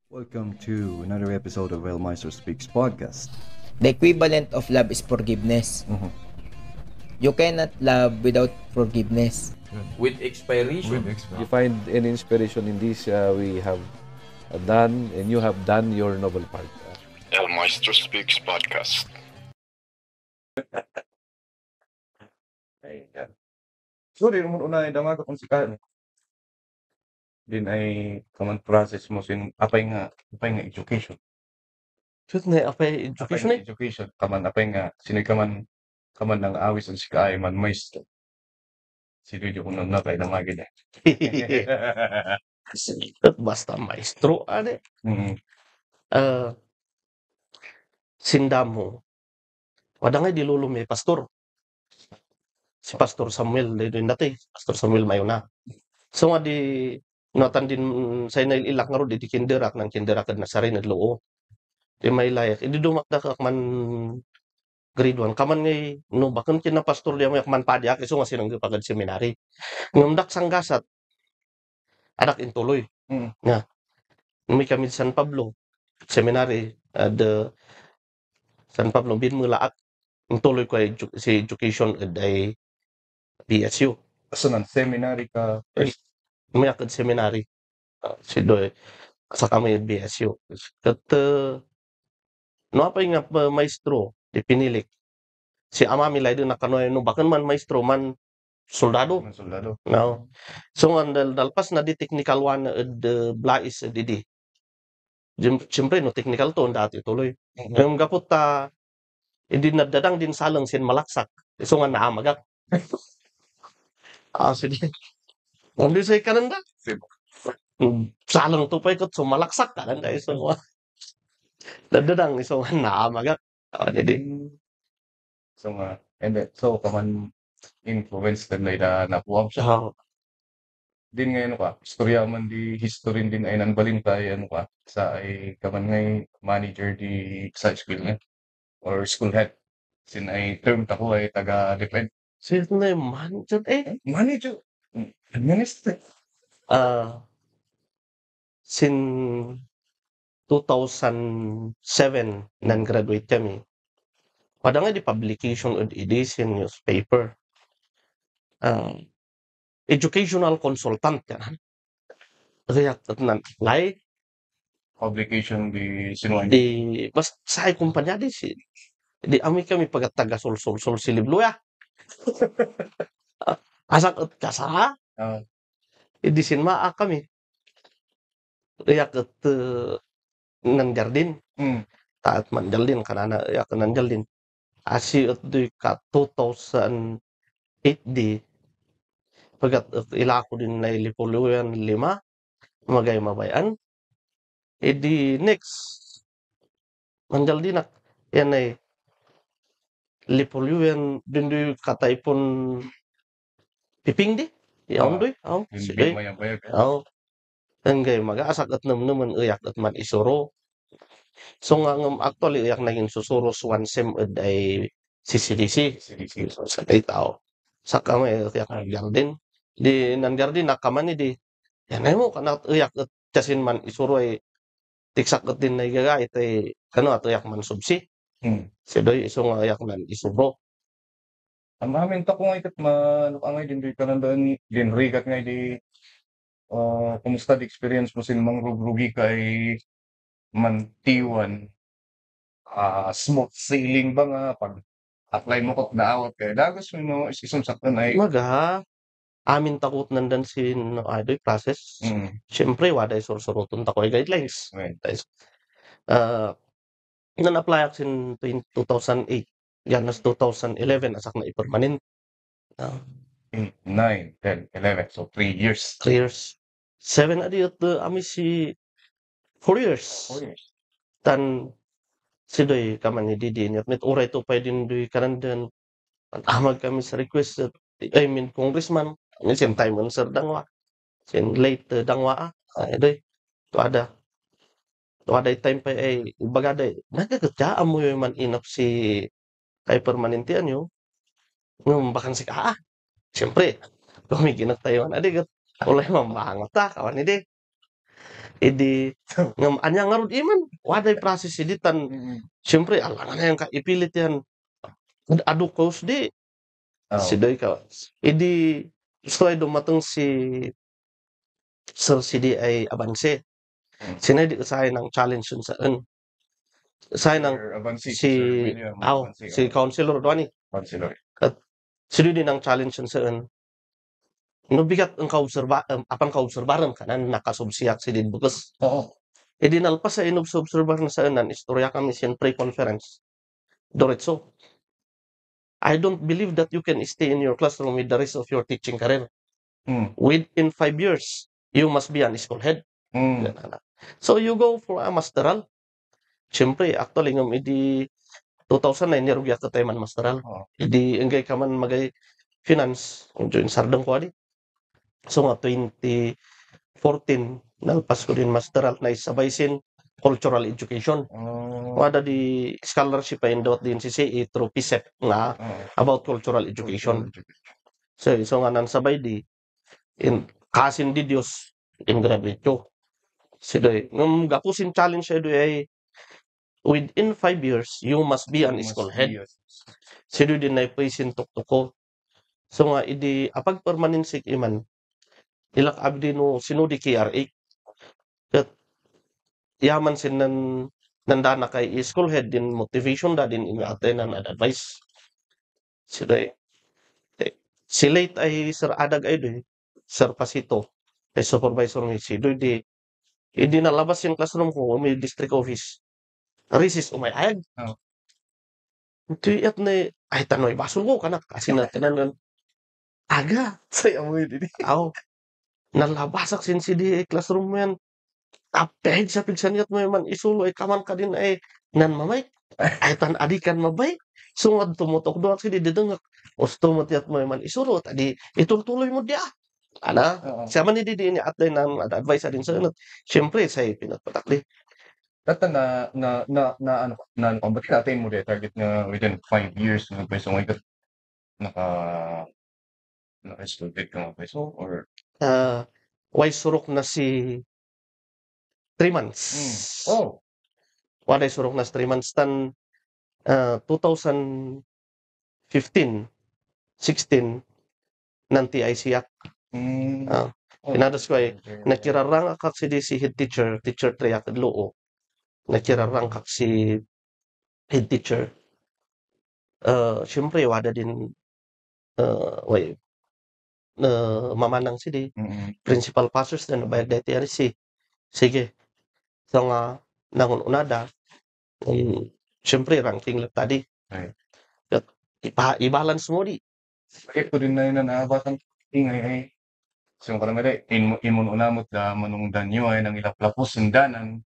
Welcome to another episode of Wellmeister Speaks podcast. The equivalent of love is forgiveness. You cannot love without forgiveness. With expiration. You find any inspiration in this we have done, and you have done your noble part. El Maestro Speaks podcast. So, di naman unay damaga kung sikan. Din ay kaman process mo sin apay nga education. Shoot na apay education eh. Education kaman apay nga sinoy kaman nang awis ang sikay man maestro. Sino di ko nang nakay damagin eh. Basta maestro ade. Mm. Sindamo. Wada nga dilulong may pastor. Si Pastor Samuel din dati, Pastor Samuel Mayuna. So nga di notan din sa ilak nga ro di kinderak ng kinderak na sa rin loo. Di may layak. Idi dumakda ka man grade 1 kaman ngay no bakon kina pastor di may man padyak iso nga sinang pagad seminary. Ngamdak sanggasat adak intuloy. Nga. May kami San Pablo seminary the San Pablo bin mulaak intuloy ko si education ay BSU. So nang seminary ka May akad seminary. Si Doy sa kami BSU. Kat no apa nga maestro di pinilik. Si ama milay din nakanoy no bakan man maestro man soldado. man soldado. No. So ang dalpas na di technical one the blais didi. Siyempre no technical to dati tuloy. Yung gapot ta hindi nadadang din salang sin malaksak. So nga naamagak. Sige. Hindi say kanan da. Salang to pa ikot sumalaksak kanan da iso nga. Dadadang iso nga naamagak. Hindi. So nga and then so kaman influence din na napuwam siya. So, Din ngayon ka, istorya man di history din ay nang balintay ka sa ay kaman ngay manager di sa school nga or school head. Sin ay term tako ay taga-defend. sino na yung manager eh? Manager. Administrator. Sin 2007 nan graduate kami. Pada nga di publication of edition newspaper. Educational consultant ka na. Kaya nan like Publication di sinuwan. di basta sa kumpanya di si di ami kami pagataga sol si libluya. Asak at kasa di sinmaa kami. Kaya kat nan jardin. Taat man jaldin kanana ya kanan jaldin. Asi at di ka 2008 di pagat ila ko din na ilipuluyan 5 magay mabayan. Di next manjal dinak yan ay lipuluyan din di kataipon piping di. Yaon doy. Hindi Sige. mayabayag. Enggay mag-asak at naman uyak at man isuro. So nga actually uyak naging susuros one sem ay CCDC. So, sa kay tao. Sa kami uyak ng garden. Di nan garden nakaman ni di. Yan ay mo kana uyak at kasin man isuro ay tiksak at din na igagait ay kano at uyak man subsi. Si doy iso nga uyak man isuro. Ang mamin to kung ikat manok ang din di kanandaan din rigat nga di kumusta di experience mo sin mangrugrugi kay mantiwan smooth sailing ba nga pag apply mo kot naawat kay dagos mo no isisum saktan ay Maga amin takot nandan sin adoy process. Siyempre waday sursurutun ta koy guidelines. Right. Nan-apply ako sin 2008. Yan nas 2011 asak na i-permanent. 8, 9, 10, 11 so 3 years. 3 years. 7 adi at ami si 4 years. 4 years. Tan si doy kaman ni Didi ni met uray to pwede doy kanandan. Amag kami sa request I mean congressman ni same time man sir dangwa. Sin late dangwa doy. To ada time pa ay bagada nagkakatya mo yung man inap si kay permanentian yo. Ngum bakan si Siyempre, kumikinat tayo adi gat ulay mamangot ta kawan ide. Idi ngam anya ngarud iman waday proses editan. Siyempre alangan na yang kaipilit yan. Adu kaus di Oo. siday ka. Idi so ay dumateng si Sir Sidi ay abanse. Sinay di usahay ng challenge yun saan. Usahay ng Sir Abansi, si Sir William Abansi, si Councilor Duani. Councilor. Sino din ang challenge yun saan. No bigat ang apan kaobserbaran ka na nakasubsiyak si din bukas. Oo. E di nalpas sa inobserbar na saan nan istorya kami siyempre conference. Diretso. I don't believe that you can stay in your classroom with the rest of your teaching career. Within 5 years, you must be an school head. So you go for a masteral. Siyempre, actually, ngam idi 2009, nirugya ka tayo man masteral. Oo. Idi, enggay ka man magay finance, join sardang ko adi. So nga, 2014, nalpas ko din masteral na isabay sin cultural education. Wada di scholarship pa indot din si CE through PSEP nga about cultural education. So nga nansabay di in kasin di Dios in graduate ko. Sidoy, ngam gapusin challenge siya ay within 5 years, you must be an school head. Sidoy din na ipisin tuktok ko. So nga, idi apag permanensik iman, ilak abdi no sinudi KRA. Kat yaman sin nandana kay school head din motivation da din ina-attend and advice. Sidoy. Si late ay Sir Adag ay doy, Sir Pasito, ay supervisor ni Sidoy di, hindi nalabas yung classroom ko, may district office. Recess, umayayag. Oo. Ito at na, ay tanoy, basol ko kanak, kasi na tinanan, aga, Saya mo yun. aw, nalabasak sin si di classroom mo yan, apehid sa pigsaniat mo man, isulo ay kaman ka din ay, nan mamay, ay tan adikan mabay, sungad tumutok doon si di didengak, usto mo tiyat mo man, isulo, tadi, ituloy mo dia. Ana, Oo. siya man hindi din at ng advice din sa inot. Siyempre, sa'yo pinagpatakli. Data na ano ba't ka-attain mo di target na within 5 years ng peso mo ikat naka-student ka ng peso or Why surok na si 3 months. oh Why surok na si 3 months tan 2015, 16 nanti ay siyak. Pinadas ko ay nakirarang akak si di si head teacher 3 akadloo. Nakirarang kak si head teacher. Siyempre wada din mamanang si di principal pastors na nabayag dati ari si sige so nga nangun unada siyempre ranking lang tadi Ay. i-balance mo di ito din na yun na batang ingay ay so yung kalamari imun unamot da manung danyo ay nang ilaplapos sindanan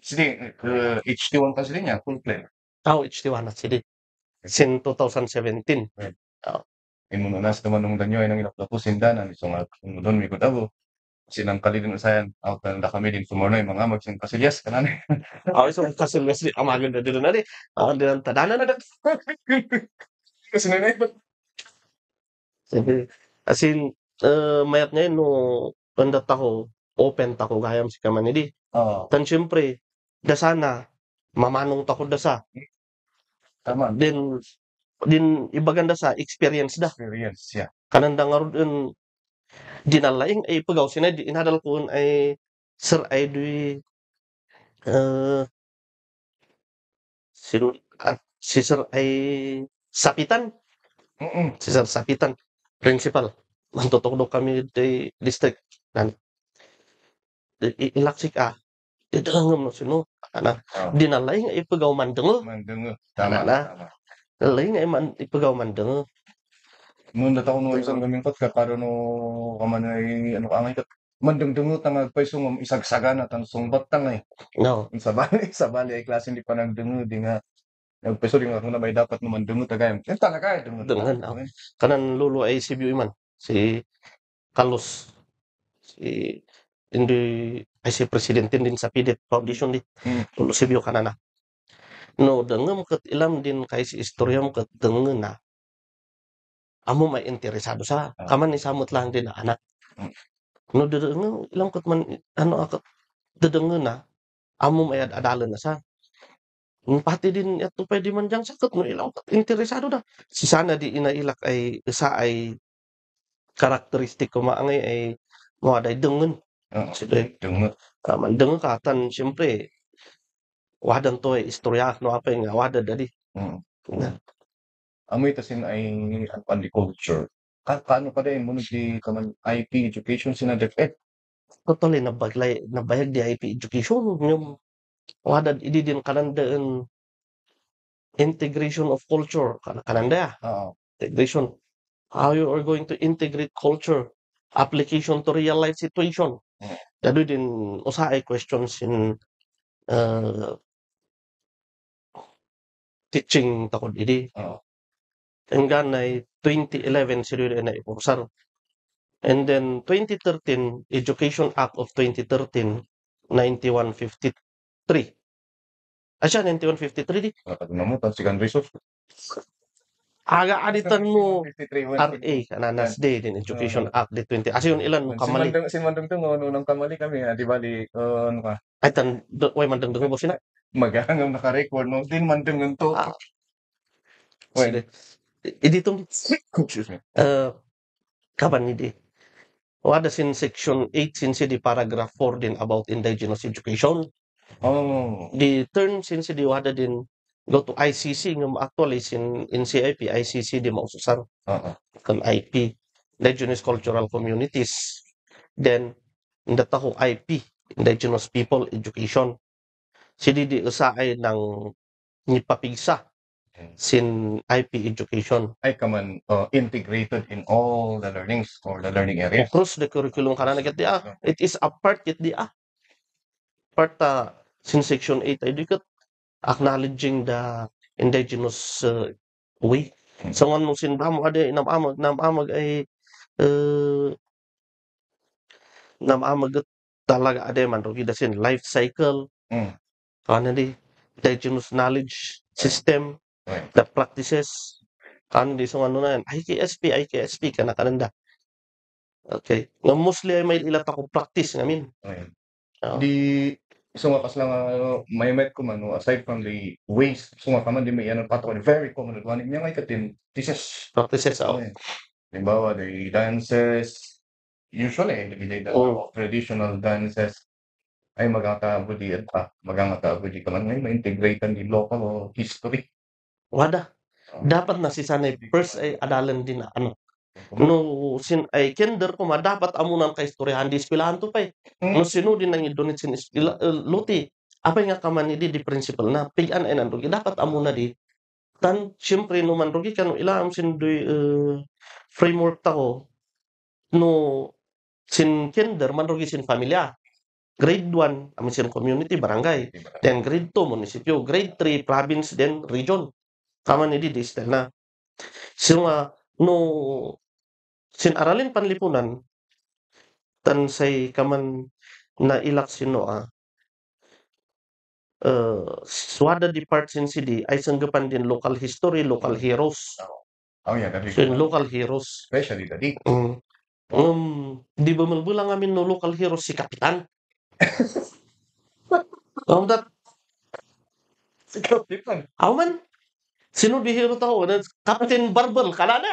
sige HT1 kasi din niya full play HT1 at si di sin 2017 imun unas da manung danyo ay nang ilaplapos sindanan so nga doon may kutabo sinangkali din usayan out na kami din tumorno yung mga magsing kasilyas kanan so kasilyas di amagan na din na di din tadanan na kasi na sige asin mayat ngayon no pandat ako open tako gayam si kaman di tan siyempre da sana mamanong tako da sa tama din ibaganda sa experience da yeah kananda nga ron dinalaing ay pagaw sina di inadal ko ay sir ay di si sir ay sapitan si sir sapitan principal mantutugdok kami di district nan ilaksik didangam no sino ana dinalaing ay pagaw mandeng tama laing ay ipagaw mandeng noon nataw no isang gamingkot ka para no kaman ay ano ka kat mandengdengot ang agpaiso ng isagsagan at ang sungbat tang ay no sa bali ay klase hindi pa nagdengo di nga nagpaiso din ako na may dapat no mandengot tagay talaga ay dengan kanan lulu ay si Biuman si Carlos si hindi ay si presidente din sa PDET Foundation di lulu si Biu kanana no dengem ket ilam din kay si istoryam ket dengen na amo may interesado sa kaman ni samot lang din na anak No dedengen ilang ket man ano akat dedengen na amo may adalan na sa. Pati din ato pwede man diyang sakit no ilang ket interesado na. Si sana di inailak ay isa ay karakteristik ko maangay ay mawaday dengen. Oo, Sige. dungo. Man dengen ka tan siyempre wadan to ay istorya no apay nga wada dadi. Mm. Na Amoy tasin ay ang di culture. Kaano pa din mo di kaman IP education sinadek totally nabayag di IP education yung wadad idi din kanandaan integration of culture kananda Oo. integration how you are going to integrate culture application to real life situation. Mm. Dado din usa ay questions in teaching takod idi. Oo. Hanggang ay 2011 sila na ipursar. And then 2013 Education Act of 2013 9153. Asya 9153 di. Nakalimutan second resource. Aga aditan mo 53 RA kananas day din Education Act di 20. Asi yun ilan mo kamali. Sinmandang to nung kamali kami di bali ano ka Ay tan way mandang mo sina. magahangam naka-record no din mandang to. Ah. Well, Idito excuse me. kaban ni di. Wada sin section 8 sin di paragraph 4 din about indigenous education. Oh. The term since di wada din go to ICC ngam actually sin NCIP ICC di maususar Oo. kan IP indigenous cultural communities then ndataho IP indigenous people education sidi di usaay ng nipapigsa sin IP education Ay kaman integrated in all the learnings or the learning areas. across the curriculum kana nagat di it is a part it di part sin section 8 ay dikat acknowledging the indigenous way. So nga nung sinbamo ade namamag ay namamag talaga ade man rugi dasin life cycle. Mm. Kana di indigenous knowledge system Right. the practices kana di so ano na yan IKSP kana kananda. Okay. Nga mostly ay may ilat ako practice ngamin. Okay. Oo. Di sumakas lang may met ko man aside from the ways sumakaman di may ano pato very common one niya ngay katin this is Practices ako. Halimbawa the dances usually the traditional dances ay magkakaabudi at magkakaabudi ka man ngay ma-integrate the local history. Wada. Dapat na si sanay first ay adalan din na ano. No sin ay kinder ko dapat amunan ka istoryahan di eskwelahan to pay. No sino din nang idonit sin luti. Apay nga kaman di principal na pigan ay nandugi dapat amuna di. Tan syempre no man rugi kanu ilam sin framework ta ko no sin kinder man rugi sin pamilya. Grade 1 amin sin community barangay. Then grade 2 munisipyo, grade 3 province then region. Kaman di style na. So no sin aralin panlipunan tan say kaman na ilak sino swada di part sin CD ay sanggapan din local history, local heroes. Oh yeah, that is So, local heroes. especially the di. Di ba malbulang amin no local heroes si Kapitan? That Si Kapitan. how man? Sino di hero tao? Captain Barbel, kanana?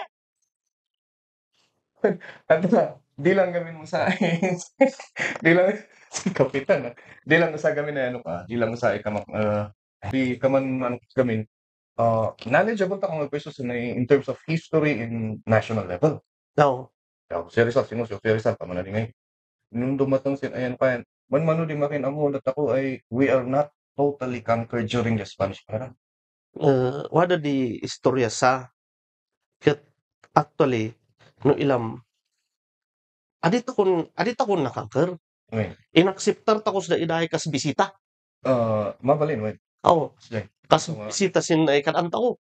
At di lang gamin mo sa di lang si Kapitan di lang sa gamin na ano ka di lang sa ikamak di kaman ano gamin knowledgeable ta kung pwesto sa in terms of history in national level. No. Si Rizal pa man ngay nung dumatang sin ayan pa yan man di makin amulat ako ay we are not totally conquered during the Spanish era. Wada di istorya sa ket actually no ilam adit ako nakangker. Okay. Inakseptar ta ko sa idahay kas bisita. Mabalin wait. Oo. Sige. Kas bisita sin ay kadanta ko.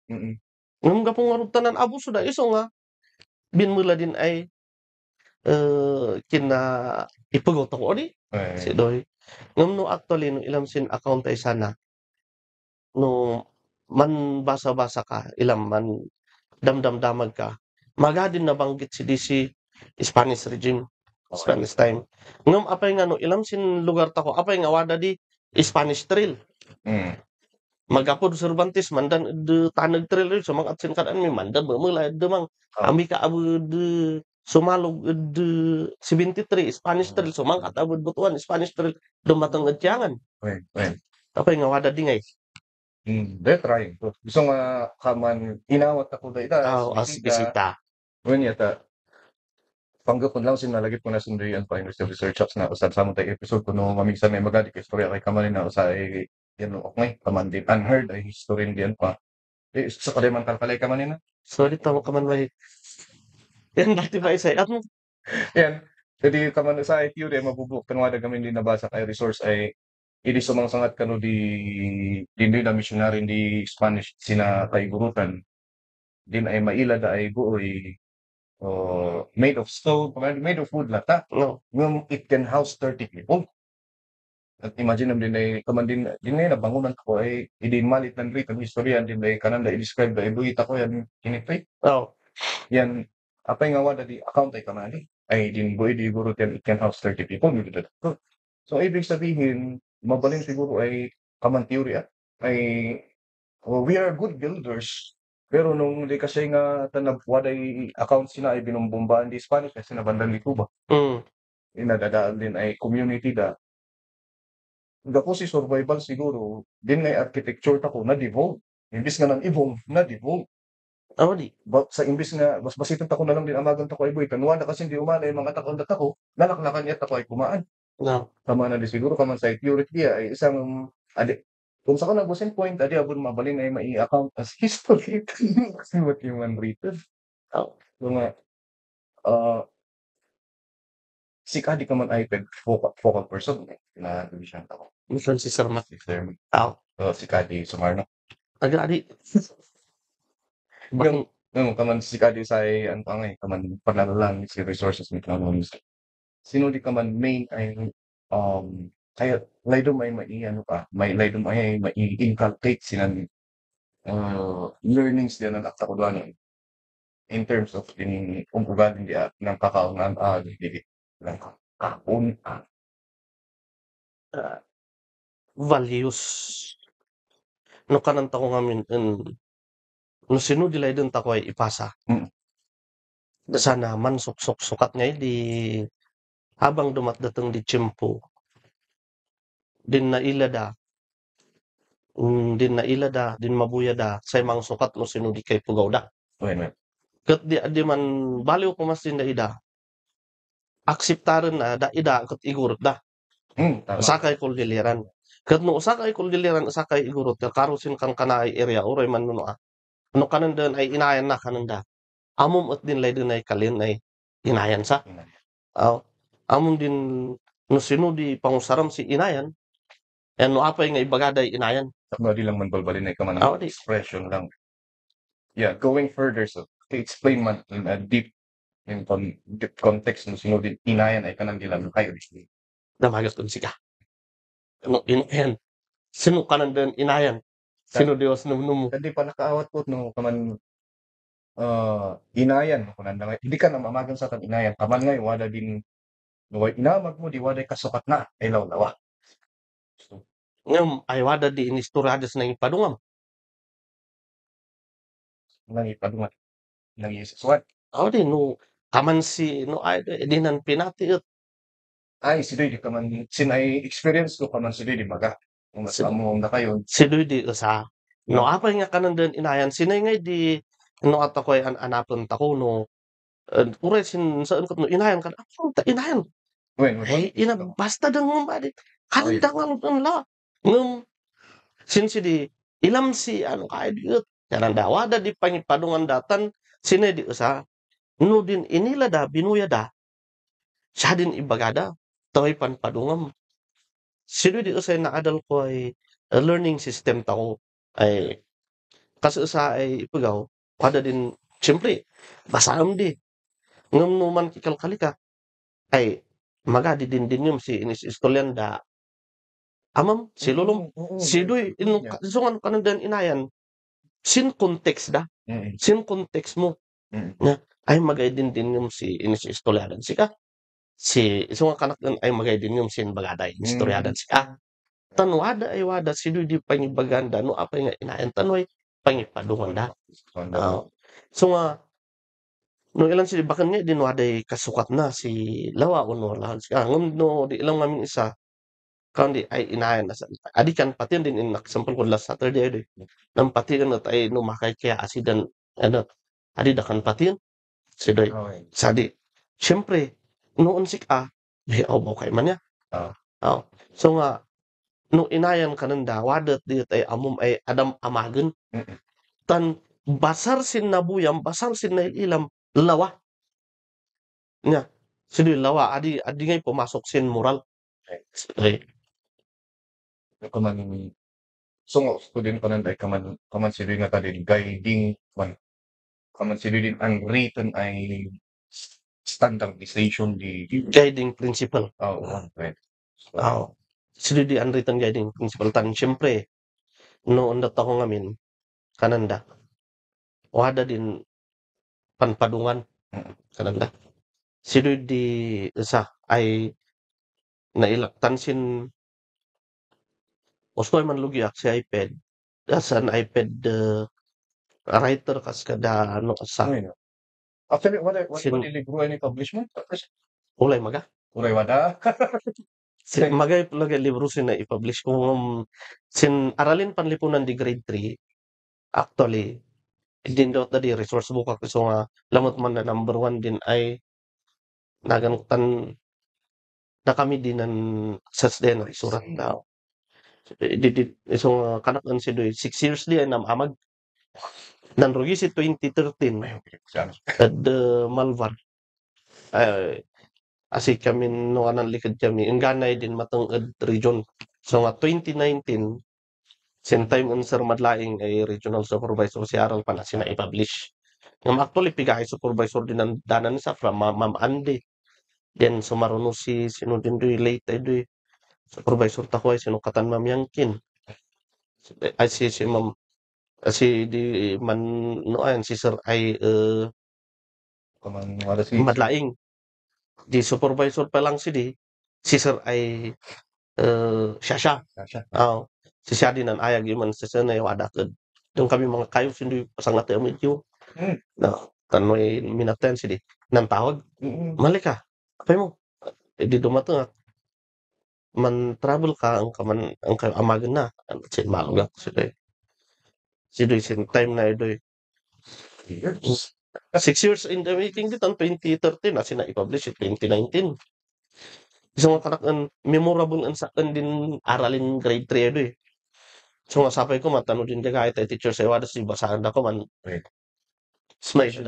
Ngam gapong arugtanan abuso da iso nga binmula din ay kina ipagot ako di. Si doy. Ngam no actually no ilam sin account ay sana no man basa-basa ka ilam man damdamdamag ka magadin nabanggit si DC Spanish regime Spanish time. Ngam apay nga no ilam sin lugar tako apay nga wada di Spanish trail. Mm. Magapod Cervantes mandan de tanag trail rin sumang at sin kadaan mi mandan bemula de mang ami ka abu de sumalog de 73 Spanish trail sumang at abud butuan Spanish trail dumatang adyangan. Well. Apay nga wada di ngay. They're trying to. Gusto nga kaman inawat ako da ita. As bisita. When yata panggap ko lang sinalagit ko na sunduyan pa yung research ups na usad sa mo tayo episode ko no mamingsan may magadi kay istorya kay kaman na usa ay yan okay kaman din unheard ay history diyan pa. Sa kada man kalkalay kaman na. Sorry tamo ka man may. Yan dati ba isa at mo. Yan. Jadi kaman sa theory mabubuk kanwa da gamin din nabasa kay resource ay idi sumangsangat kano di na missionary di Spanish sina kay gurutan. Din ay maila da ay buoy made of stone, made of wood lata. No. It can house 30 people. At imagine din ay kaman din na bangunan ko ay idin malit ng rito istorya din ay kanan da i-describe da ibuhit ako yan kinipay. Oh. Yan apay nga wada di account ay kamali. Ay din buhay di guro it can house 30 people. So ibig sabihin mabalin siguro ay kaman theory ay we are good builders. Pero nung di kasi nga tanab waday account sina ay binumbumbahan di Spanish kasi nabandan di Cuba. Inadadaan din ay community da. Dako si survival siguro din ngay architecture tako na devolve. Imbis nga nang evolve na devolve. Di. Sa imbis nga mas basiton tako na lang din amagan tako ay boy kanwa na kasi hindi umana mga takon da tako nalaklakan niya tako ay kumaan. No. Tama na di siguro kaman sa theory dia ay isang kung sa ko nagbusin point, adi abon mabalin ay mai-account as history. Kasi what yung unwritten. So nga, si Kadi ka man iPad focal person. Na siya ako. Minsan si Sir Matt. Si Kadi Sumarno. Agadi. Yung kaman si Kadi sa ano angay, kaman panalalang si resources ni kaman. Sino di kaman main ay kaya laydom ay laydom ay mai-inculcate sinan learnings din ang aktakulan in terms of in ugali dia ng kakaungan dili lang kakun values no kanan ta ko ngamin no sino dilay dun ta ko ay ipasa. Sana man sukat ngay di habang dumatdatang di tiyempo din na ilada din mabuyada sa imang sukat no sino di kay pugaw da. Kat di man baliw ko mas din da ida akseptaran na da ida kat igurot da. Sakay kuldiliran. Kat no sakay kuldiliran sakay igurot ka karusin kang kanay area oray man no ano kanan den ay inayan na kanan da. Amom at din lay din ay kalin ay inayan sa. Amom din no sino di pangusaram si inayan. No apay nga ibagaday inayan. Di lang man balbalin ay kaman ang expression lang. Yeah, going further so to explain man in a deep context no sino din inayan ay kanang dilang kayo. Damagat kun sika. No inayan. Sino kanan den inayan? Sino Dios num Hindi pa nakaawat po no kaman inayan no kunan hindi ka na mamagan sa tan inayan kaman ngay wada din no inamag mo di wada kasukat na ay lawa. Ngam ay wada di inistoryadas na ipadungam. Nang ipadungat. Nang Yesuswan. Di no kaman si no ay dinan pinatiit. Ay si di kaman sin ay experience ko kaman si di maga. Kung masamo na kayo. Si di usa. No apay nga kanan den inayan sinay ngay di no at ako ay anapon tako no uray sin saan ko no inayan kan inayan. Ina basta dang mabadi. Kanang la. Ngum since di ilam si ano kay diut kanan dawada di pangipadungan datan sine di usa no din inila da binuya da siya din ibagada toy panpadungam sino di usa na adal ko ay learning system tako ay kasi usa ay ipugaw pada din siyempre basam di ngum no man kikalkalika ay magadi din yung si inis istoryan da amam si lulong si doy sungan kanan den inayan sin context da sin context mo na ay magay din yung si inis istoryan sika So nga kanak ay magay din yung sin bagaday istoryadan si tanwada ay wada sido di pangibaganda no apay nga inayan tanway pangipadungan da. So nga no ilan si bakan nga din waday kasukat na si lawa uno lahan si ngam no di ilang ngamin isa kandi ay inayan na adi kan patin din in example ko last Saturday adi nang patin na tay no makay kaya asidan ano adi da kan patin sidoy sadi syempre noon sik di mo kay man ya. So nga no inayan kananda wadat di ay amom ay adam amagen tan basar sin nabuyam basar sin na ilam lawa nya sidoy lawa adi ngay pumasok sin moral ay Kaman so nga student pa nanday kaman sila nga tadin guiding man kaman sila din ang written ay standardization di guiding principle. right. Sila di unwritten guiding principle tan syempre noon dat ako ngamin kananda wada din panpadungan kananda sila di sa ay nailaktan sin Ostoy man lugi ak si iPad. Das an iPad writer kas kada ano sa Actually, what Sin- libro ni publish mo? ulay maga. Uray wada. Sin magay lagay libro sin na i-publish kung sin aralin panlipunan di grade 3 actually din daw di resource book ako so nga lamot man na number 1 din ay naganutan na kami din ang sas din surat daw. So nga kanak-an si doy 6 years di ay namamag nanrugi si 2013 at Malvar ay asi kami no anang likod kami ang ganay din matungod region so nga 2019 sin time on Sir Madlaing ay regional supervisor si aral pa na sina i-publish ngam actually pigay supervisor din ang danan sa from Ma'am Andy then sumaruno si sino din doy late ay doy supervisor takoy sino katan Ma'am Yangkin ay si Ma'am si di man no ayan si Sir ay Kaman wala si Madlaing di supervisor pa lang si Sir ay siya. Si siya din ang ayag yung man sa sanay wadakad. Yung kami mga kayo sindi pasang natin medyo na tanoy minatan sidi nang tawag mali ka apa mo di dumateng man travel ka ang kaman ang amagan na sin malugak sidi sin time na idoy 6 years in the making dit ang 2013 na sina i-publish 2019 isang mga kanak-an memorable ang saan din aralin grade 3 edo so nga sapay ko matano din ka kahit ay teacher sa wadas di basahan ako man smile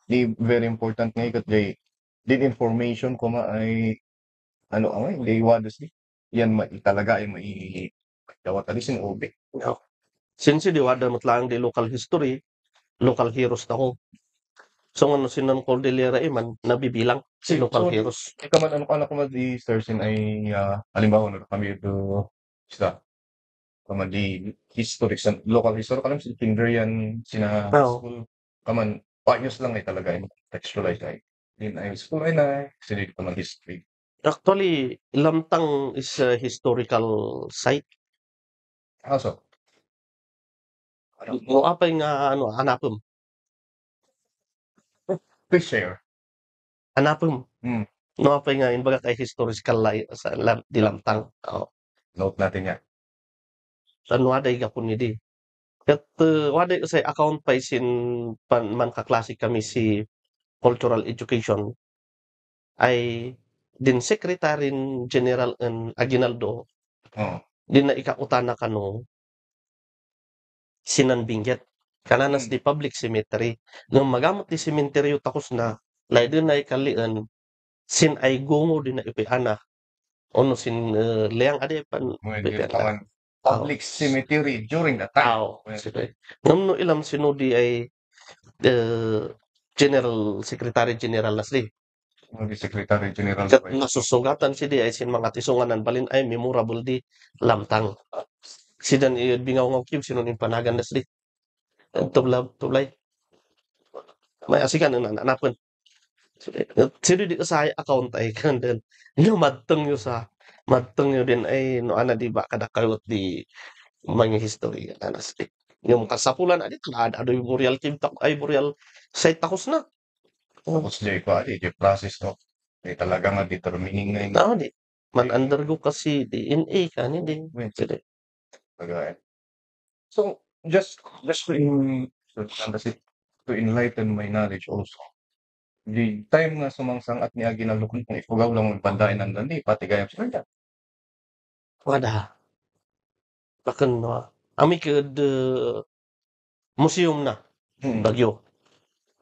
di very important nga ikat jay din information ko ay ano ang di wadas di yan talaga ay mai dawat alisin obe since di wada matlang di local history local heroes na ko so ano sinan Cordillera man nabibilang si local heroes kaman ano anak ko di sir sin ay halimbawa na kami ito isa kaman di history local history kalam si kinder yan sina school kaman panyos lang ay talaga ay textualize ay din ay school ay na sinid ko ng history actually Lamtang is a historical site also mo apay nga ano hanapom please share no apay nga imbaga kay historical sa di Lamtang note natin yan tan waday gapon ni di kat waday say account pa sin man ka klase kami si cultural education ay din secretary general en Aguinaldo din na ikautana kano sinan Benguet kananas di public cemetery ngam magamot di cemetery takos na lay din na ikalian sin ay gongo din na ipiana ono sin leyang ade pan public cemetery during that time ngam no ilam sinudi ay general secretary general nasli secretary general kat nasusugatan si di ay sin mga tisunganan balin ay memorable di Lamtang sidan bingaw ng cube sino ning panagan nasli tublay may asikan na anapon Sino di sa account ay kandan nga madteng yo din ay no ana di ba kada kayot di mga history anas yung kasapulan adi ada adoy burial kim ay burial site takos na. Oh, Tapos di ko di process no. Talaga nga determining na yung tao di man undergo kasi DNA kani din. Wait. Sige. pag So, just to enlighten my knowledge also. The time nga sumangsang-at niya ginalukon kung ifugaw lang ang bandayan ng dandi, pati gayam sila. Wada. Bakit no? Ami kad museum na Bagyo.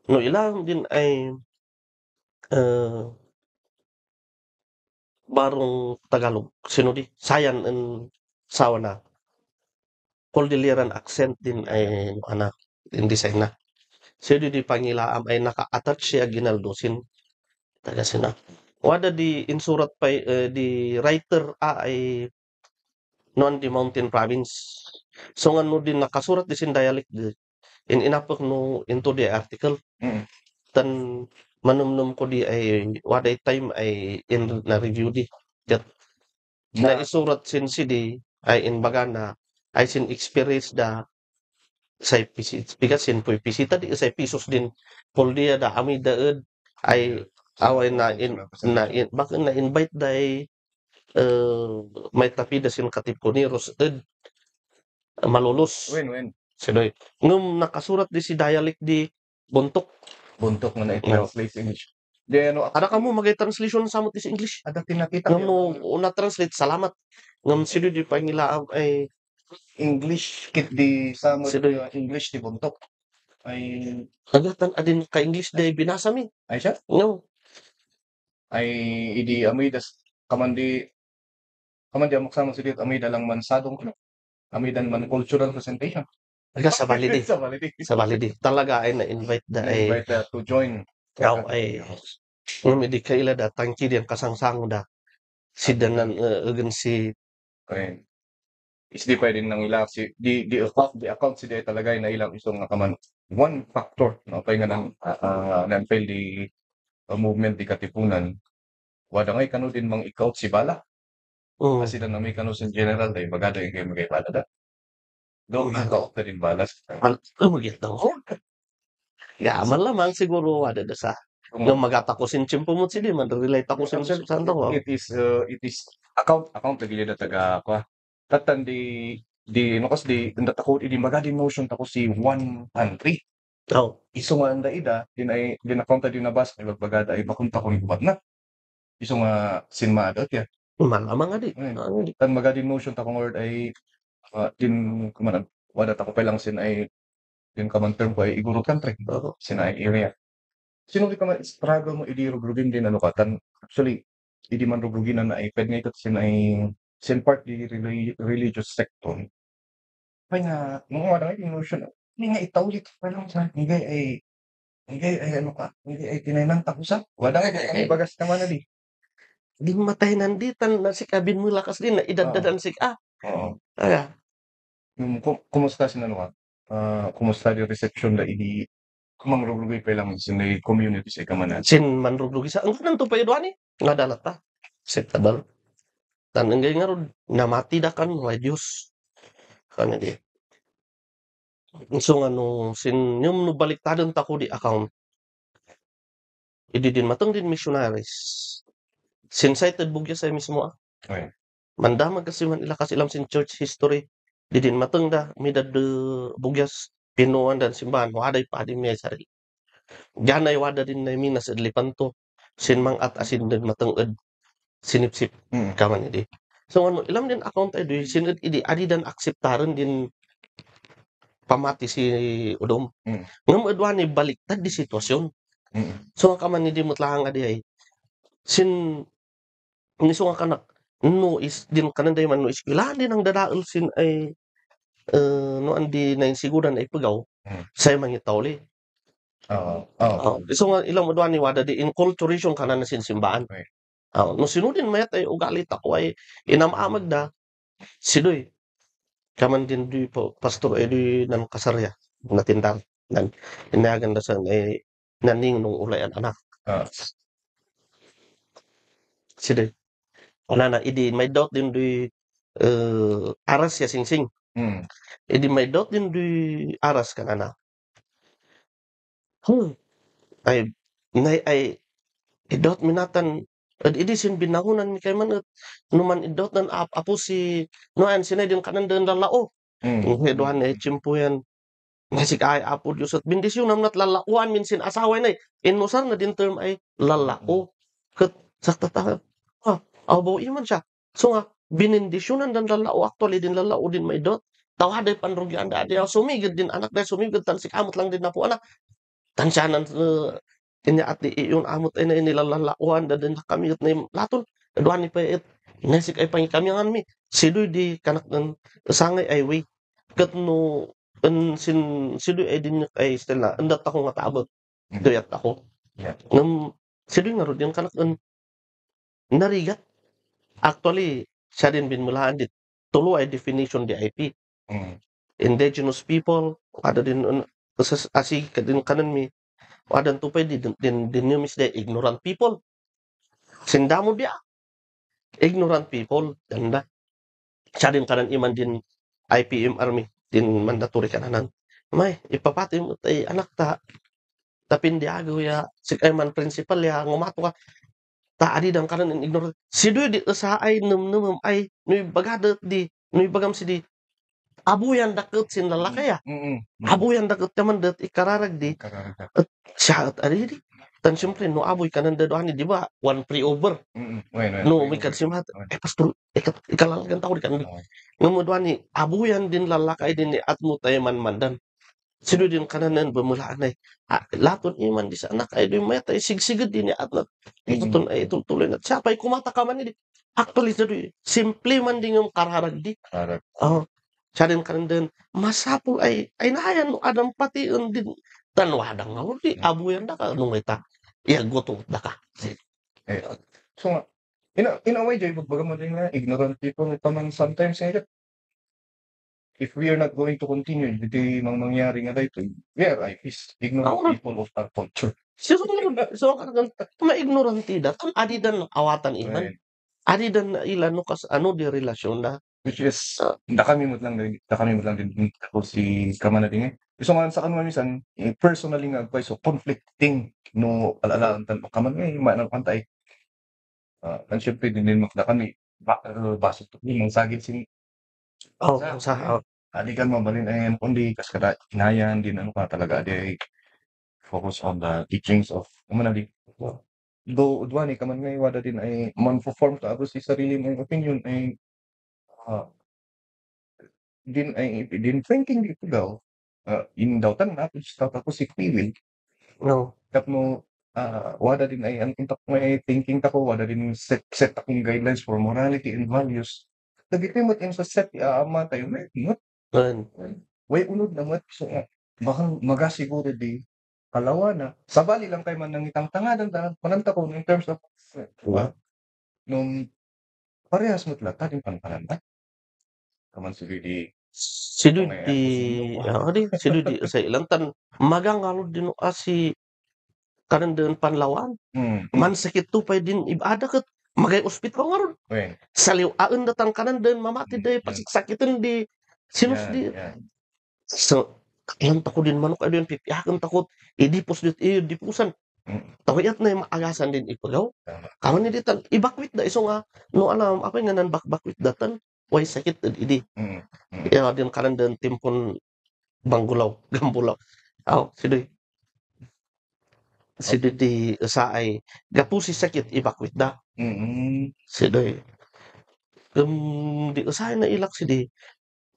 No ilang din ay barong Tagalog. Sino di? Sayan and Sawana. Cordilleran accent din ay anak in design na. Sino di pangilaam ay naka-attach siya ginaldusin. Taga sina. Wada di insurat pa di writer ay non di Mountain Province. So nga no din nakasurat di sin dialect di. In inapok no into the article. Tan manumnum ko di ay waday time ay in na review di. Na isurat sin si di ay in baga na ay sin experience da sa visit bigat sin po bisita di sa pisos din poldia da ami daed ay away bakit na invite day may tapida sin katiponiros ed malulus When? sidoy ngum nakasurat di si dialect di buntok Buntok nga na i-translate sa English. Di ano, ada kamu magay translation sa is English ada tinakita ngum no una translate salamat ngum sido di pangilaam ay English kit di sama Sidoy. English di buntok. Ay agatan adin ka English day binasa mi ay siya. no Ay idi amoy das kamandi amok sama sa dito amoy dalang mansadong kuno. Amoy dan man cultural presentation. aga sa validi Sa validi. sa validi talaga ay na-invite da ay Invite to join. yaw ay di kaila da tangki din kasangsang da si danan si Okay. Is di pwede nang ilang si di account si di talaga na ilang isong nga kaman one factor no kay nga nang fail di movement di katipunan wada ngay kanu din mang ikaw si bala kasi na may kanu sin general day bagada yung kayo magay bala da do ikaw ta din balas magit daw yaman lamang siguro ada da sa yung magatakusin chimpo mo sila man relate ako sa santo ko it is account lagi na taga kwa tatan di no di ndata ko di magadi motion ta ko si one country oh iso nga anda ida din account din na bas ay magbagada ay makunta ko ni bubat na iso nga sinma adot ya malamang adi tan magadi motion ta kong word ay din kumanan wada ta ko pa lang sin ay din kaman term ko ay iguro country sin ay area sino di ka man struggle mo idi rugrugin din ano ka tan actually idi man rugrugin na ay pwede nga ito sin ay sin part di religious sector ay nga mga wala nga emotion hindi nga itawlit pa lang sa hingay ay ano ka hingay ay tinaynan takusa wala nga ay bagas ka man na di di matay nanditan na si kabin mo lakas din na idadadan si oo aga kumusta sin ano ka kumusta di reception da idi kumangrugrugoy pa lang sin ay community sa kamanan sin manrugrugi sa ang kanang tupay doani nga dalat ta acceptable tan ngay nga ron namati da kan wa Dios kana di so ano sin yung no baliktadon ta ko di account idi din matong din missionaries sin cited bugya sa mismo okay mandamag kasi man ila kasi ilam sin church history di din matong da midad bugyas pinuan dan simbahan waday pa din may sarili ganay wada din na minas lipanto sin mang at asin din matong sinipsip kaman idi so ano ilam din account ay di sinid idi adi dan akseptaran din pamati si udom ngam adwani baliktad di sitwasyon so nga kaman hindi mutlang adi ay sin niso nga kanak no is din kanan day man no iskilan din ang dadaol sin ay no andi na siguran ay pagaw say mangitawli so nga ilang adwani wada di inculturation kanan na sin simbahan no sinudin mayat ay ugalit ako ay inamamag da sidoy kaman din di po pastor ay di nan kasarya natindang nan inagan da sa ay naning nung ulayan anak Ah, Sige. Na idi may doubt din di aras ya singsing. mm, Idi may doubt din di aras kanana. Ay ay idot minatan idi sin binahunan mi kay man numan idot nan apo si noan sinay din kanan den lalao. Heduhan ay chimpuyan. Nasik ay apo Diyos at bendisyon namnat lalauan min sin asaway na inusar na din term ay lalao. Kat sakta ta. Abaw iman siya. So nga binindisyonan dan lalao actually din lalao din may dot. Tawaday panrugyan da dia sumigid din anak da sumigid tan si amot lang din na po anak. Tansyanan inya ati iyon amot ay na inilalauan da din kami at na laton. Duhan ni pa it. Nasik ay pangikamiangan mi. Sidoy di kanak ng sangay ay way. Kat no sidoy ay din ay still na andat ako nga taabot. Duyat ako. Yeah. Sidoy nga ro din kanak narigat. Actually, siya din binmulahan dit. Tulo ay definition di IP. mm, Indigenous people, ada din asig kadin kanan mi. Wadan tupay din yung misde ignorant people. Sindamo dia. Ignorant people. Ganda. Siya din kanan iman din IPM Army. Din mandatory kananan. May, ipapati mo tay anak ta. Tapin di agaw ya. Sikay man principal ya. Ngumato ka. Ta adi dang kanan in ignorant. Sidoy di sa ay num ay. Nuy bagadat di. Nuy bagam si di. Abuyan dakot sin lalaki ya. Abuyan dakot naman dat ikararag di. kararagat. Siya at adi di. Tan siyempre, no aboy ka nang dadohan di ba? One pre-over. Bueno, No, may kadsimat. Pastor, ikalalagan tao di ka. Ngumuduhan ni, abuyan din lalakay din ni at mo tayo mandan. Sino din kananan bamulaan ay. Laton iman di sa anak ay di may tayo sigsigad din ni at na. Ito ay tuloy na. Siya pa'y kumata ka man ni. Actually, simple man din yung kararag di. Kararagat. Siya din kanan din. Masapul ay nahayan no adam pati din. Tanwadang nga di. Abuyan da ka. Nung ita. Iagotong da ka. Eh, so nga, in a way, Joy, baga mo din na ignorant people tamang sometimes nga if we are not going to continue, hindi mang mangyari nga dito, we are IPs, ignorant Oo. people of our culture. So kanagan ma-ignorante da. Tan adidan awatan iman. Right? Adidan na ilan no kas ano di relasyon na. Which is, nakamimot lang din ako si Kamana din eh. So nga sa kanwa minsan, personally nga advice, so conflicting no alalaan tan kaman eh, manang pantay. Ang syempre din makda kami, baso to, yung sagit sin Sa alikan mabalin ay kundi kas kada inayan din ano ka talaga di focus on the teachings of di do udwan ni kaman ngay wada din ay man-perform ta si sarili mong opinion ay din thinking di daw in daw tan na ako si Will no. kap mo wada din ay ang intak may thinking ta ko wada din set akong guidelines for morality and values nagipimot in sa set ama tayo may way unod na mat so baka magasiguro di kalawa na sabali lang kay man nang itang tangadan ta pananta ko in terms of diba nung parehas mo tala tating panpananta kaman sige di Sido Okay, sido di sa ilang tan magangalo din si kanan den panlawan. Man sakit tupay din ibada ket magay ospital ngaron. Wen Saliw aen datang kanan den mamati day pasaksakitan di sinus di. So kalan tako din manok adon pipiaken takot idipos dit dipusan. Tawiyat na yung maagasan din ipagaw. Tama. Kaman ni ditan ibakwit da iso nga no alam apa nga nan bakbakwit datan way sakit idi. Ya din kanan den timpon banggulaw gambulaw. Sidoy. Sidoy di sa ay gapusi sakit ibakwit da. Sidoy. Di usahay na ilak sidi.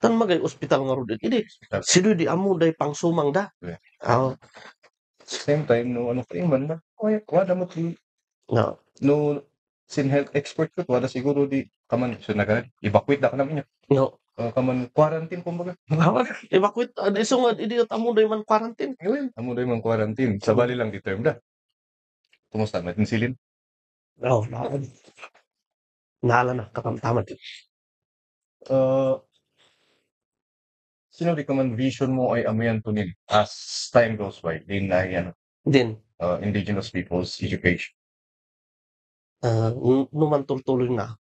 Tan magay ospital nga rodin. Idi. Sidoy di amo day pangsumang da. Same time no ano kay man na wada mo ti no sin health expert ko wada siguro di kaman so nagad evacuate da ka namin No. kaman quarantine kumbaga Evacuate iso nga idi amo day man quarantine. amo day man quarantine sabali lang di term da kumusta natin silin Naala na katamtaman. sino di kaman vision mo ay amayan tunin as time goes by din na yan Din indigenous people's education. Numan tuloy na.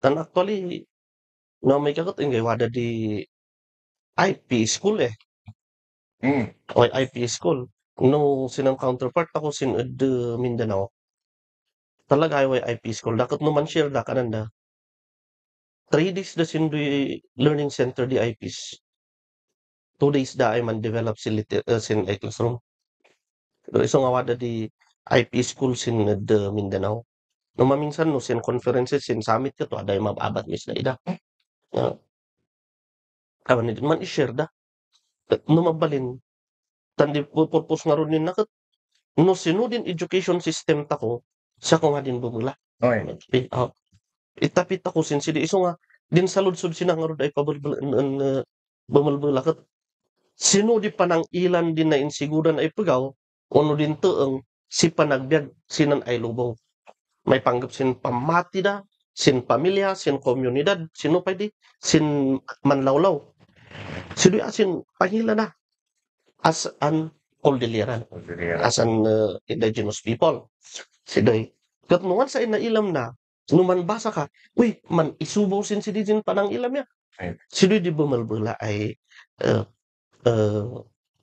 Dan actually, no may kagat ingay wada di IP school eh. O IP school. No sinang counterpart ako sin the Mindanao. Talaga ay IP school. Dakat numan share da kananda. 3 days da sin di learning center di IPs. 2 days da ay man develop sin a classroom. Pero iso nga wada di IP school sin the Mindanao. No maminsan no sin conferences sin summit ka to aday mababat mis na ida. Awan ni man i-share da. No mabalin tandi purpose nga ron ni nakat no sino din education system tako sa ko nga din bumula. Okay. Itapit ako sin sidi iso nga din saludsod sina nga ron ay bumulbula kat sino di panang ilan din na insiguran ay pagaw ono din tueng si panagbiag sinan ay lubong. May panggap sin pamati da, sin pamilya, sin komunidad, sino pa di, sin manlawlaw. Sino asin pangila na as an Cordilleran, as an indigenous people. Sidoy. Kat nuwan sa inailam na, numan basa ka, uy, man isubaw sin sidijin panang ilam ya. Sidoy di bumalbula ay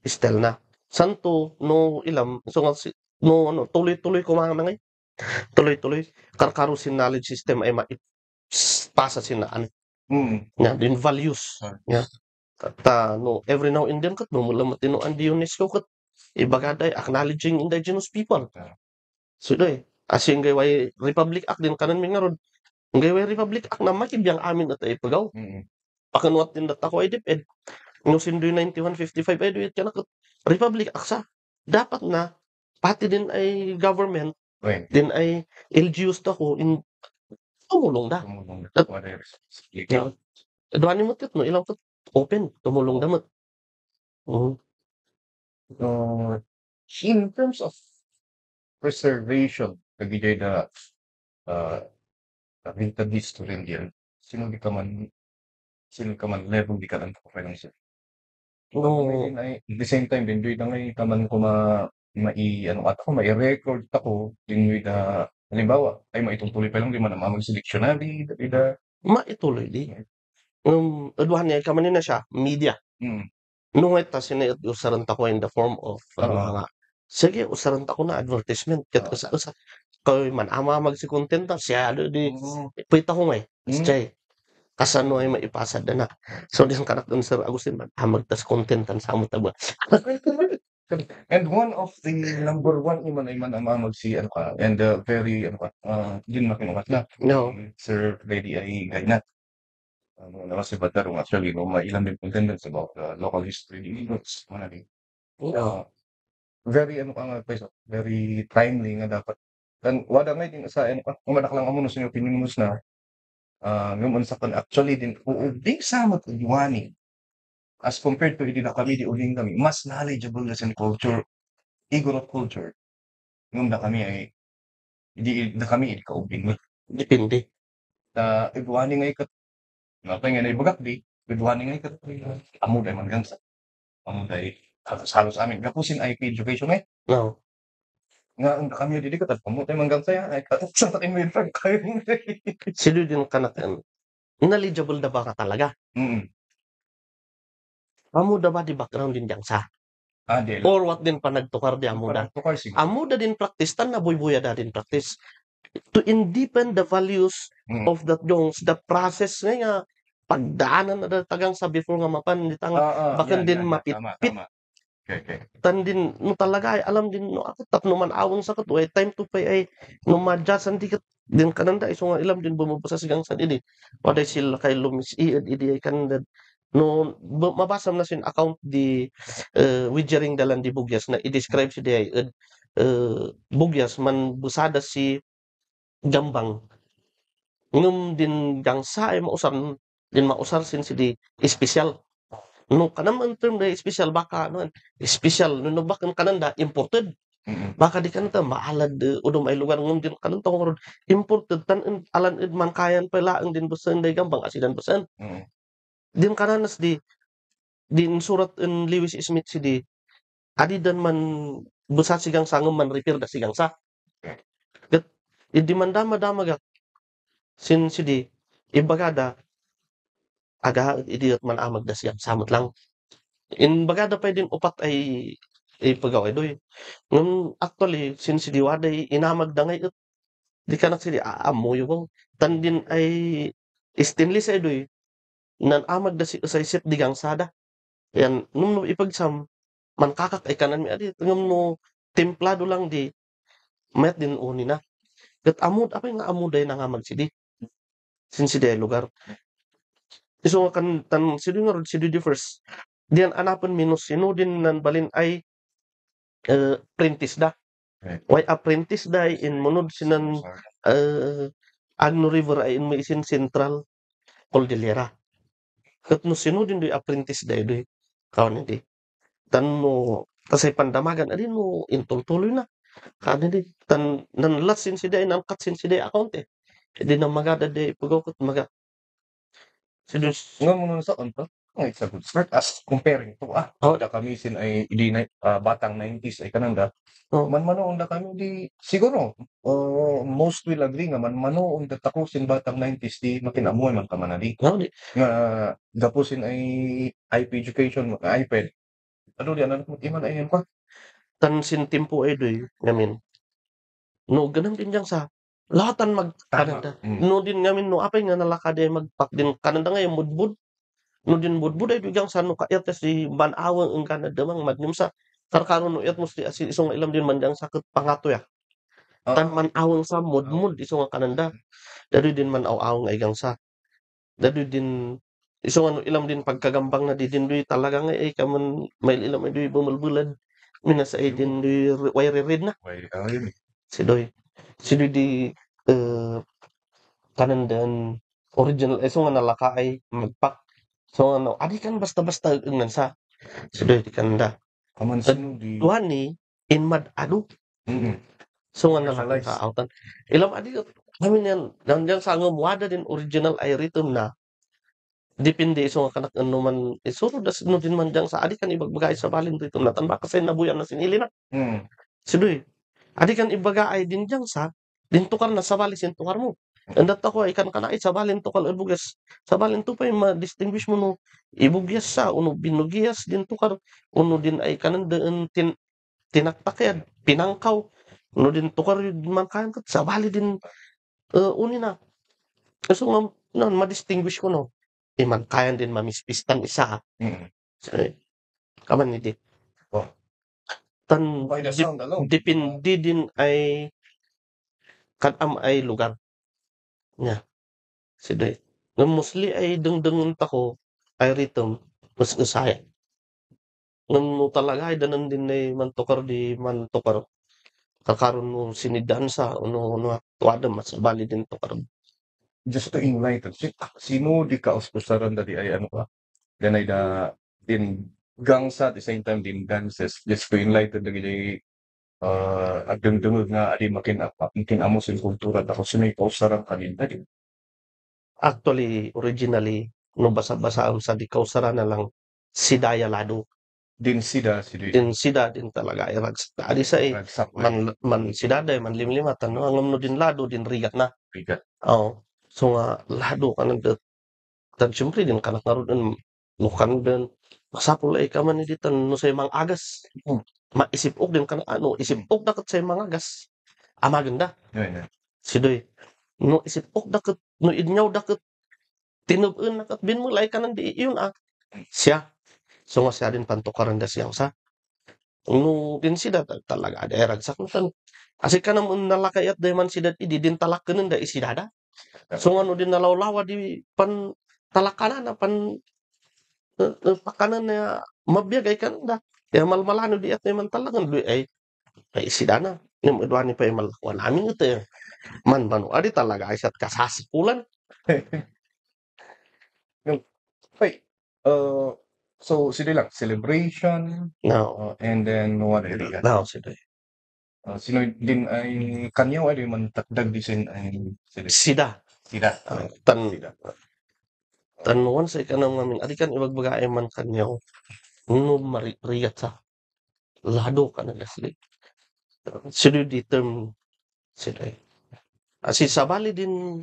istel na. Santo, no ilam, so nga no ano, tuloy-tuloy kumanga na ngay. Tuloy-tuloy karkaro sin knowledge system ay pasa sin naan nya din values nya ta no every now and then kat no mula matinoan di UNESCO kat ibagaday acknowledging indigenous people so doy asing gay Republic Act din kanan mi ngaron gay Republic Act na makibiyang amin at ay pagaw pakanwat din data ko ay deped no sin 9155 ay duit kana kat Republic Act sa dapat na pati din ay government din ay LGUs ta ko in tumulong da. Doan mo tit no ilang kat open tumulong damat. In terms of preservation, kagijay na winter history diyan, sino ka man level di ka lang financial. At the same time din doy na ngay kaman ko mai-record ako din with halimbawa ay maitutuloy pa lang di man magseleksyonan da Maituloy di. Aduhan niya ka man na siya media. Nung ita sinayot usaran ta ko in the form of mga sige usaran ta ko na advertisement ket usa koy man ama magsi-content ta siya di pita ko ngay. Stay. Kasano ay maipasad na. So din kanak dun Sir Agustin man magtas contentan sa amo taba. And one of the number one iman ay man magsi and very din makinukat na. No. Sir Lady ay gainat. Kasi batarong actually no mailan din contendants about local history in Igos manali. Very very timely nga dapat. Dan wala ngay din sa umadak lang amo no sa opinion mo na ngayon sa kan actually din uubing sama to diwani as compared to hindi na kami di uling kami mas knowledgeable na sa culture Igorot culture ngayon na kami ay hindi na kami hindi kaubing Depende. Diwani ngay kat nga na ibagak di diwani ngay kat amo day man gansa amo day halos amin gapusin IP education eh No. nga kami di kat pamutay man gansa ya ay sa takin mo yung kayo Sino din kanak knowledgeable da ba ka talaga? Amo da ba di background din diyang sa? Del. Or what din pa nagtukar di amo da? Tukar siguro. Amo da din practice tan na buy-buya da din practice. To deepen the values of that Jones, the process nga pagdaanan na tagang sa before nga mapan ditang bakan din mapit-pit. Okay. Tan din no talaga ay alam din no ako tap no man awon sa kato ay time to pay ay no madjust di kat din kananda iso nga ilam din bumubasa sigang sa idi. Waday sila kay lumis idi ay kananda no mabasa na sin account di widgering dalan di Bugyas na i-describe si di Bugyas man busada si Gambang ngum din gangsa ay mausar sin si di special no kanam ang term na special baka no special no bakan kananda imported baka di kananta maalad udom ay lugar ngum din kananta ngorod imported tan alan man kayan pala ang din busan day Gambang asidan busan din kananas din surat in Lewis Smith si di adi dan man busa sigang sangem man repair da sigang sa. Ket idi mandama-dama gak sin sidi ibagada aga idiot man amag da sigang samot lang. In bagada pa din upat ay pagaway doy. Ngem actually sin sidi waday inamag da ngay di kanak sidi aamoy ko. Tan din ay stainless ay doy. Nan amag da si usay set digang sada. Yan num ipagsam man kakak ay kanan mi adi ngem no templado lang di met din uni na. Ket amud apay nga amuday na nga magsidi. Sin sidi ay lugar. Iso nga kan tan sidi nga rod sidi di first. Diyan anapan minus sino din nan balin ay apprentice da. Right. Why apprentice da in munod sinan Agno River ay in may isin Central Cordillera. Ket no sino din doy apprentice da doy. Kawan hindi. Tan no kasay pandamagan adi no intultuloy na. Kan hindi tan nan last sin sida nan cut sin sida account eh. Di na magada de pagokot maga. Sidus Nga mo nun sa onto, it's a good start as comparing to da kami sin ay di na, batang 90s ay kananda. Oh. Man manoon da kami di siguro most will agree nga man manoon da tako sin batang 90s di makinamuhay man kamanali. no di Nga gapo sin ay IP education iPad. Ano di anan iman ay pa. tan sin tempo ay doy ngamin. No ganun din yang sa lahatan mag Canada. No din ngamin no apay nga nalakad ay magpak din Canada nga yung mudbud. No din budbud ay dugang sa no kaet si banawang ang Canada mang magnum sa karkaron no et musti asi isong ilam din man dang sakit pangato ya. Tan man awang sa mudmud isong Canada. Dadu din man awang ay gang sa. Dadu din isong ano ilam din pagkagambang na di din doy talaga nga ay kaman may ilam ay doy bumulbulad. Minas ay din doy wire red na. Yun. Si doy. Si doy di Canadian original so nga nalaka ay magpak. So ano, adi kan basta-basta ng sa. Si doy di Canada. Kaman sino di. Tuhan ni in mad adu. So nga nalaka ka outan. Ilam adi kami yan nandiyan sa ngam wada din original ay rhythm na. Depende so nga kanak ano man isuro das no din man diyang sa adi kan ibagbagay sa balin rhythm na tan baka say nabuyan na sinili na. Si doy. Adi kan ibagay din diyang sa din tukar na sa bali sin tukar mo. Andat ako ay kan kanait sa balin tukal ibugas. Sa balin to pa ma-distinguish mo no ibugyas sa uno binugyas din tukar uno din ay kanan daan tinaktakad pinangkaw uno din tukar man kan sa bali din uni na. So nga non ma-distinguish ko no. Man kayan din mamispistan isa. So, kaman ni di. Tan By the sound alone. depende din ay kadam ay lugar nya. Si doy. Ngam mostly ay dengdengon tako ay rhythm mas usaya. Ngam no talaga ay danan din ay mantukar di mantukar. Kakaron no sinidan sa uno tuada mas bali din tukar. Just to enlighten, sino di kauspusaran dati ay ano ka? Then ay din gangsa at the same time din dances. Just to enlighten dagi agdungdungog nga adi makin amo sin kultura ako sino kausaran kanina di. Actually, originally, no basa-basa sa di kausara na lang sidaya lado. Din sida Din sida din talaga ay ragsak. Adi sa man sidada man limlimatan no angam no din lado din rigat na. Rigat. Oh. So nga lado ka nang tan syempre din kanak naron lukan din masapol ay ka man ni ditan no say mga agas. Maisip og din kana ano isip og dakat say mga agas. Maganda. Sidoy. No isip og dakat no idnyaw dakat tinub-en nakat binmulay ka nang di yun siya. So nga siya din pantukaran da siyang sa. No din sida talaga ada ragsak na tan. Asi ka naman nalakayat da man sida idi din talakanen da isidada. So nga no din nalawlawa di pan talakanan na pan pakanan na mabiyagay ka da. Ya malmalano di at man talagan di ay isidana. Nim edwani pa malakwan amin ito man adi talaga ay sat kasasikulan. Wait, so sino lang celebration No. and then what area? No, sidoy. Sino din ay kanyaw ay man takdag disin ay Sida. Tan once ay kanang mamin adi kan ibagbaga ay man kanyaw no mariyat sa lado ka na gasli. Sido di term sido. Asi sabali din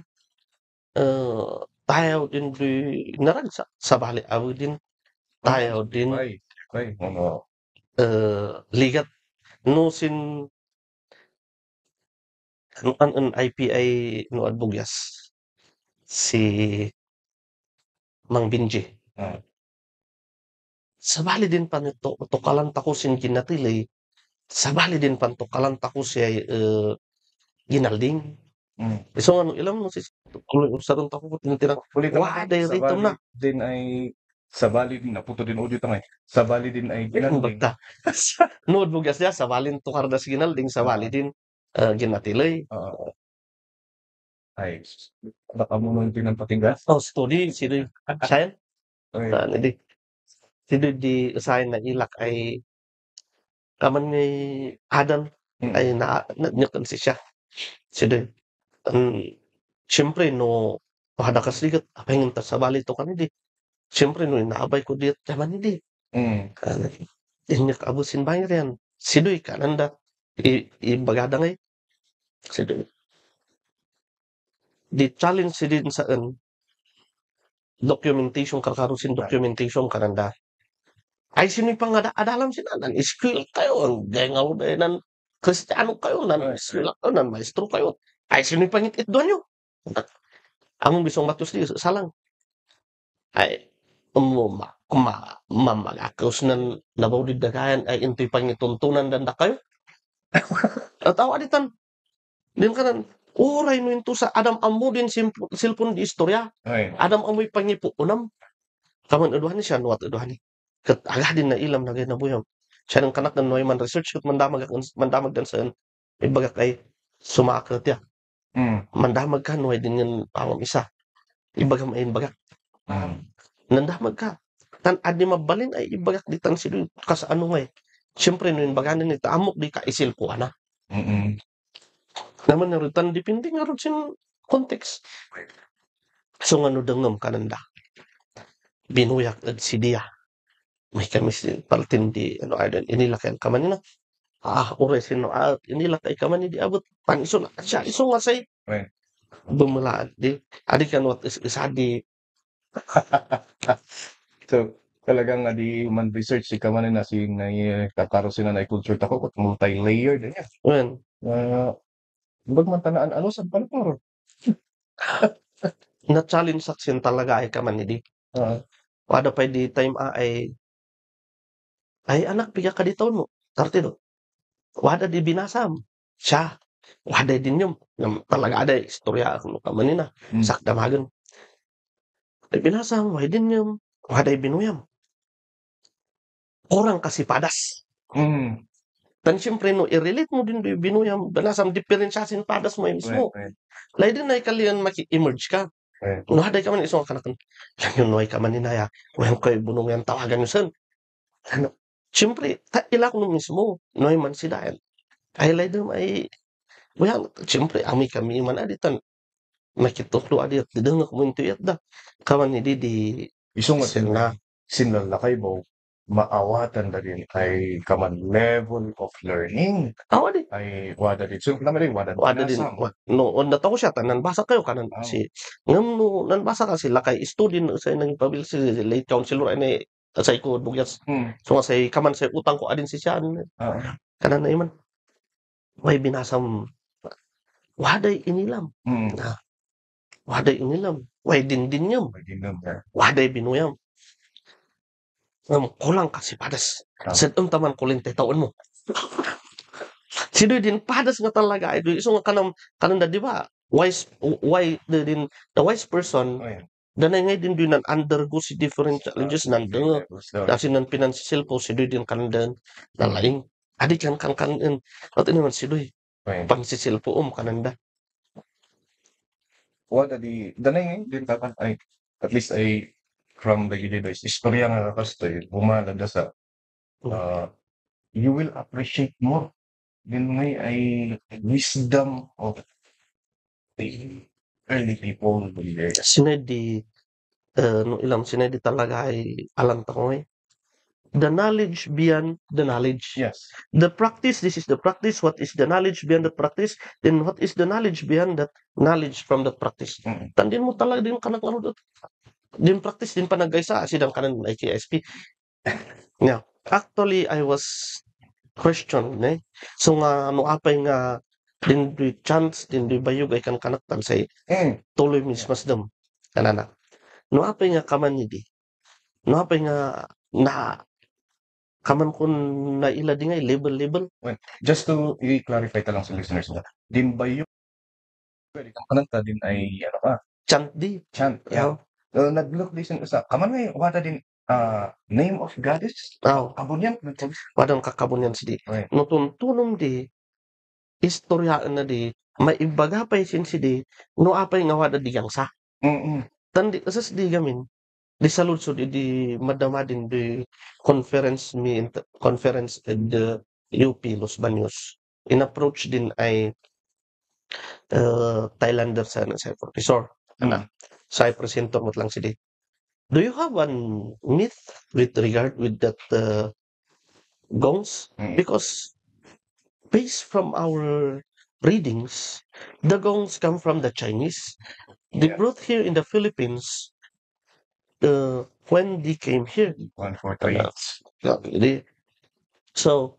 tayo din di narag sabali awi din tayo din Ano, ligat no sin an IPI no adbugyas si Mang Binji. ah, Sabali din pa nito tukalan tako sin ginatilay. Sabali din pan tukalan tako si ginalding. So ano ilam mo si sarong tako ko tinitirang ulit waday ritom na. din ay sabali din, naputo din audio tangay. Sabali din ay ginanding. Bagta. Nood bugas niya, sabalin tukar na si ginalding, sabali din ginatilay. Ay, baka mo nung pinapatinggas. Oh, story, sino yung sayan? Okay. Hindi. Sino di usahin na ilak ay kaman ni Adam ay nanyukan si siya. Sino siyempre no hada ka sigat apa yung sabali to kan hindi. Siyempre no inaabay ko diet kaman hindi. Inyak abusin bayar yan. Sino kananda ibagada ngay. Sino di challenge si din saan documentation kakarusin documentation kananda. Ay sino pang adalam sila nan skill kayo ang gengaw nan Kristiyano kayo nan skill kayo nan maestro kayo. Ay sino pang it doon nyo. Ang bisong matus di salang. Ay mamagakos nan labaw di dagayan ay intoy pang ituntunan dan da kayo. At awaditan din kanan oray no into sa Adam amo din silpon di istorya. Adam amoy pangipuunam. Kaman aduhan siya nuwat aduhan ni. Ket agah din na ilam na gay nabuyam. Siya ng kanak ng Neumann research ket mandamag dan sa ibagak ay sumaket ya. Mandamag ka noy din yan pangam isa. Ibagam ay bagak. Nandamag ka. Tan adi mabalin ay ibagak di tan sido kas ano ngay. Siyempre no baganin ni taamok di ka isil ko ana. Naman na tan dipindi nga ron sin context. So ngano dengem kananda. Binuyak ed si dia. May kami paltin di ano aydan inilak yan kaman na. Ure sino inilak ay kaman di abot paniso na siya iso nga say. Bumulaan di. Adi kan what is adi. So, talagang di man research si kamanin na si kakarosin na culture tako multi-layered niya. Well, bag man tanaan ano sa palparo. na-challenge saksin talaga ay kaman di. Wada pa di time ay anak piga ka dito mo. Tartido. Wada di binasam. Siya. Wada din yung talaga ada istorya ako kamanina. Sakdamagan. Ay binasam. Wada din yung. Wada binuyam. Orang kasi padas. Dan siyempre no, i-relate mo din do binuyam. Binasam diferensyasin padas mo mismo. Lain din na ikalian maki-emerge ka. No, haday ka man isong kanakan. Lang yun noy ka manina ya. Walang kayo bunong yan tawagan yun san. Ano? Siyempre, ilak mo mismo. Noy man si Dayan. Ay lain din ay well, siyempre, ami kami man aditan. Makitoklo adi at didangak mo into yat da. Kaman ni di Isong sila sinlalakay mo maawatan na rin ay kaman level of learning. Awa di. Ay wada din. So, naman rin wada din. No, on na ko siya, tanan basa kayo kanan si ngam no nan basa ka sila kay student sa nang pabil si late counselor ani sa ko bugyas. So nga say kaman say utang ko adin si siya kanan na iman. Way binasam waday inilam. Waday inilam. Way din yam. Waday binuyam. Kulang kasi padas. Sedem taman kulinte taon mo. Sido din padas nga talaga ay iso nga kanang di ba wise the wise person danay ngay din nan undergo si different challenges nandang kasi nan financial po sido din kanang nalaing adi kan at naman sido pansisil po kananda wada di danay din tapan ay at least ay from the Gideo's istorya nga kastoy bumalanda sa you will appreciate more din ngay ay wisdom of the early people there. sinay di no ilam sinay di talaga ay alam ta ko the knowledge beyond the knowledge. Yes. The practice, this is the practice. What is the knowledge beyond the practice? Then what is the knowledge beyond that knowledge from that practice? Mm. Tandin mo talaga din ka naglarod. Din practice din pa nagaysa sidang kanan ng IKSP. Yeah. Actually, I was questioned, eh. So nga, no apay nga, din di chance, din di bayog ay kan kanaktan say, Mm. tuloy mismas dam. Kanana. No apay nga kaman ni di. No apay nga, na, kaman kun na ila di nga, label. Just to i-clarify ta lang sa listeners na, din ba yung pwede kang kananta din ay ano ka, Chant di. chant. Yeah. Nag-look listen sa, kaman may wata din name of goddess? Oh, Kabunyan. wadang kakabunyan si di. Right. No tuntunong di, istoryaan na di, maibagapay sin si di, no apay nga wada di sa. Mm-mm. Tandi, asas di gamin, di saludsod di madama din di conference at the UP Los Baños. In-approach din ay Thailander sa professor. Mm. Sa presento mo lang si di. Do you have one myth with regard with that gongs? Mm. Because based from our readings, the gongs come from the Chinese. They Yeah. brought here in the Philippines when they came here. 143. So,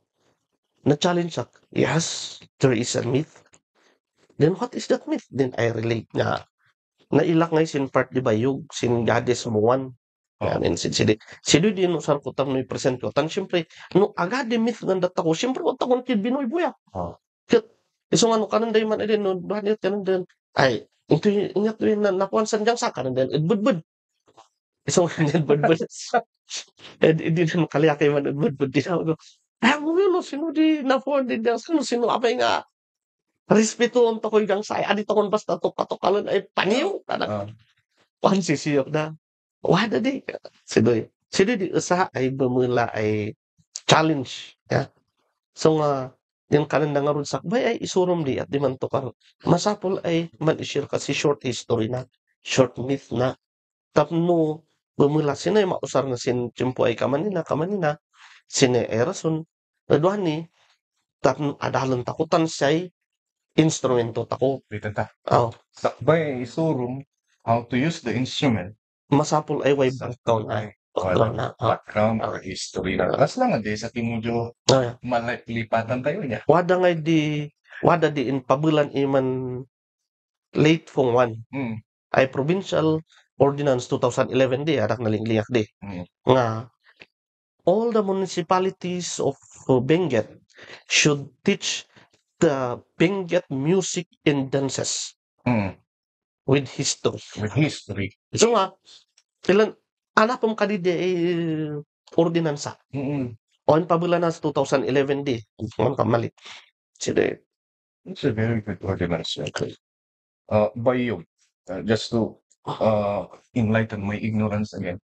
na-challenge ako. Yes, there is a myth. Then what is that myth? Then I relate na nailak ngay sin part di bayog, sin goddess muwan. Oh. Yan, sidi di no sar ko tam no i-present ko. Tan siyempre, no agad myth ng data ko, siyempre wata kong kid Binoy buya. Oh. Kat, isong ano kanan day man edin, no, banit kanan din. Ay, ito ingat din na nakuhan sanjang sa kanan din, budbud. Isong budbud. Hindi na kaliyakay man budbud din ako. Mo no, sino di nakuhan din din, sino apay nga. Respetuon to ko yung say, adito kon basta to katokalan ay paniw. Pansisiyok na. Wada di. Sidoy di usaha ay bumula ay challenge. Yeah. So nga, yung kanan na nga ron sakbay ay isurom di at di man to karon. Masapol ay man-share kasi short history na. Short myth na. Tapno, bumula sinay mausar na sin tiyempo ay kamanina. Sine erason. Naduhan ni, tapno adalan takutan siya'y instrumento tako. Wait ta. Oh, Sakbay isurum how to use the instrument. masapol ay way background na. Background or history na. As lang adi sa timudyo malipatan tayo niya. Wada di in pabulan iman late fong one. Mm. Ay provincial ordinance 2011 di arak nalingliyak di. Mm. Nga all the municipalities of Benguet should teach the Benguet music and dances Mm. with history. With history. So nga, ilan, anak pong kadide ay ordinansa. Mm. O in pabulan na sa 2011 di. Ang kamalit. Sige. It's a very good ordinance. Okay. Bayog. Just to enlighten my ignorance again.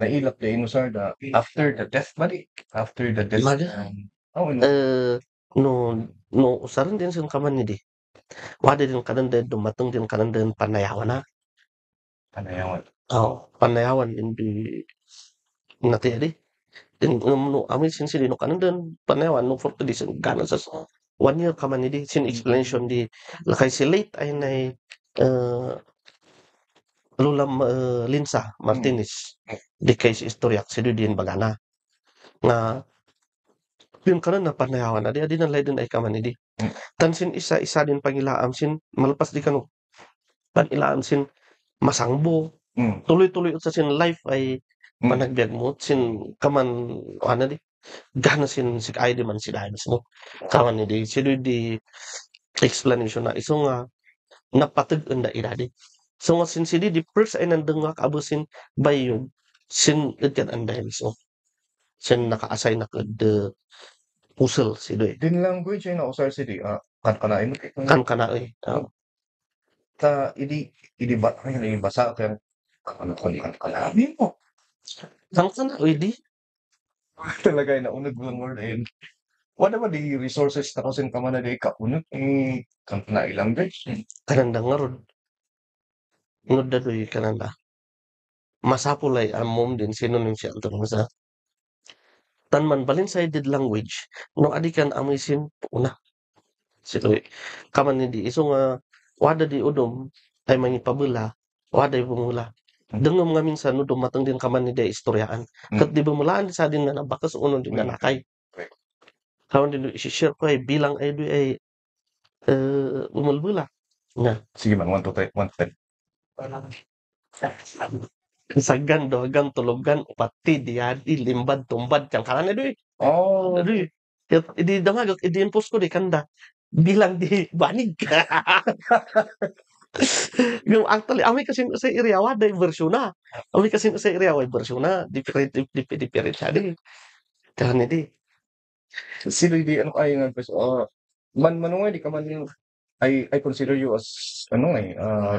Nailap the inusar da after the death body. After the death. Maga. No. No, usaran din sa kaman ni di. Wada din kanan din, dumatong din kanan din panayawan na. Panayawan. Panayawan din di nati di. Din no amin sin sili no kanan din panayawan no for this ganan sa 1 year kaman ni di sin explanation di lakay si late ay nay Lulam Linsa Martinez di kay si istoryak si din bagana nga yun kanan na panayawan na di na lay din ay kaman ni di. Tansin isa din pangilaam sin malpas di kanu panilaam sin masangbo tuloy-tuloy sa sin life ay managbiag mo sin kaman ano di gana sin si ay di man sila mismo kaman ni di si di explanation na iso nga napatag-an da ira di so nga sin si di first ay nandang nga kaabusin bayon sin ityan anday mismo sin naka-assign na kad puzzle si doy Din language ay nausar si di. Kan kanain mo. kan kana eh Ta idi ba ay basa kaya ano kalabi mo. kan kana di Talaga na unod mo lang word ayun. What about the resources na kasi ka man na di kaunod kan na ilang language. kananda nga rod nod da doy kananda masapulay amom din sinonim siya antong sa tanman balin-sided language no adikan amisin una siloy kaman hindi iso nga wada di udom ay mangipabula wada bumula dengem nga minsan udom mateng din kaman ni istoryaan ket di bumulaan sa din na bakas uno din nanakay kawan din i-share ko ay bilang ay di ay bumulbula nga Sige man, 1 to 10. 1 to 10. sagan dogan tulugan upati diadi limbad tumbad yang kanan itu Oh, aduh di damagak di impos ko di kanda bilang di banig yung actually ami kasi sa iriawa day versiona ami kasi sa iriawa versiona different tadi dan ini sino di ano ay manungay di ka man yung I consider you as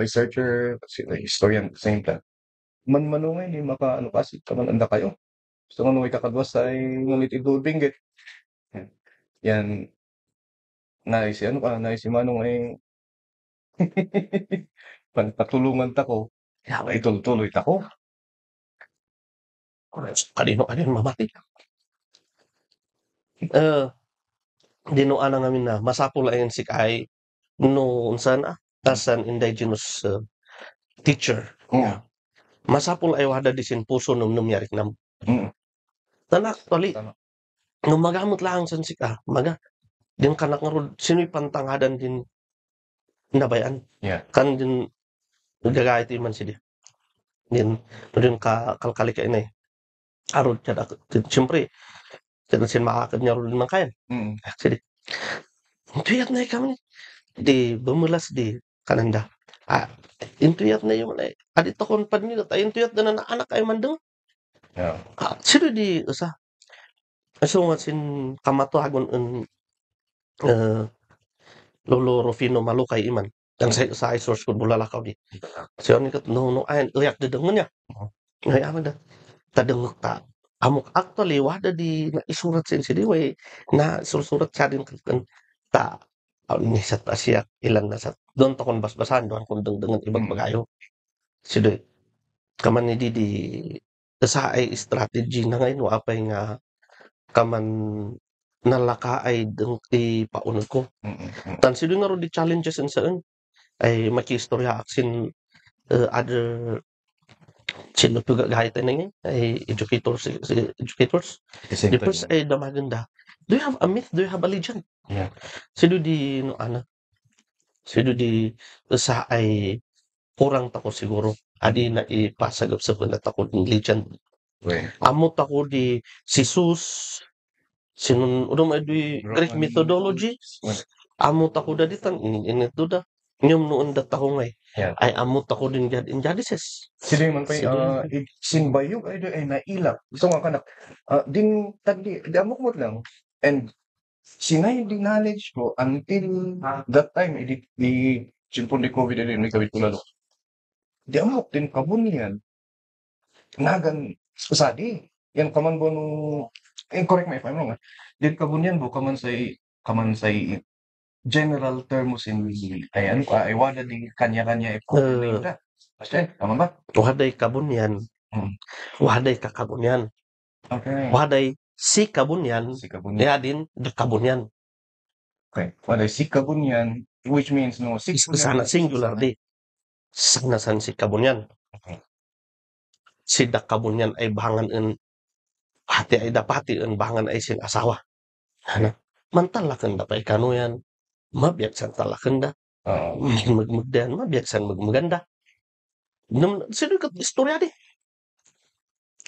researcher, historian at the same time. Manungay ni maka kasi ka man anda kayo. Gusto nga nung ikakadwas ay ngunit idulbinggit. Yan naisi manong ay pagtulungan ta ko. Ituloy ta ko. kanino mamati dino ana ngamin na masapul ayon si kay no unsan as an indigenous teacher masapul ay wada disin puso nung numyarik nam tanak toli Tama. no magamot lang san sika maga din kanak ngarud sino'y pantangadan din nabayan Yeah. kan din gagayat man si din kalkali ka inay arud kada siyempre kada sin makakad niya rin man kayan actually intuyat na kami di bumulas di kananda intuyat na yung adito kon pad nila tayo intuyat na anak ay mandeng Yeah. sino di usa so nga sin kamatuagon lolo Rufino Malukay iman dan sa source ko bulalakaw di so ni kat no ayan uyak de dengen ya ngay aman da tadengek ta amok actually wada di na isurat sin sidi way na surat sa din kan ta ni sa tasya ilan na sa don to kon basbasan don kon dengan ibang magayo sidi kaman ni di sa ay strategy na ngayon apay nga kaman nalaka ay deng ti paunod ko tan sidi nga ro di challenges and saan ay makistorya aksin other sino tuga kahit na ay educators The same the time. first ay damaganda do you have a myth do you have a legend Yeah. sino di no ana sino di sa ay kurang tako siguro adi na ipasagap sa pala tako ng legend Well, amot ako di si Sus sinun udom ay di Greek methodology amot ako da ditan inito da nyum noon da tako ngay Yeah. ay amot ako din gad in Jadices sila man pa sinbayog ay nailap. Gusto nga kanak din tagdi amok mo lang and sinay di knowledge ko until that time di simpon di COVID din may kawit ko lalo. Di amok din kabunian nagan usadi yan kaman bo no correct me if I'm wrong din kabunian bo kaman say general terms in ay ano ay wada di kanya-kanya ipapalita. Basta tama ba? waday kabunyan waday kakabunyan Okay. waday si kabunyan Si kabunian. ya din de kabunyan Okay. Wala si kabunyan which means no sana singular di sana san si kabunyan Okay. si da kabunyan ay bahangan en hati ay dapati en bahangan ay sin asawa ana mantalakan da pay kanuyan mabiyak san talakan da magmagdan mabiyak san magmaganda sino kat istorya di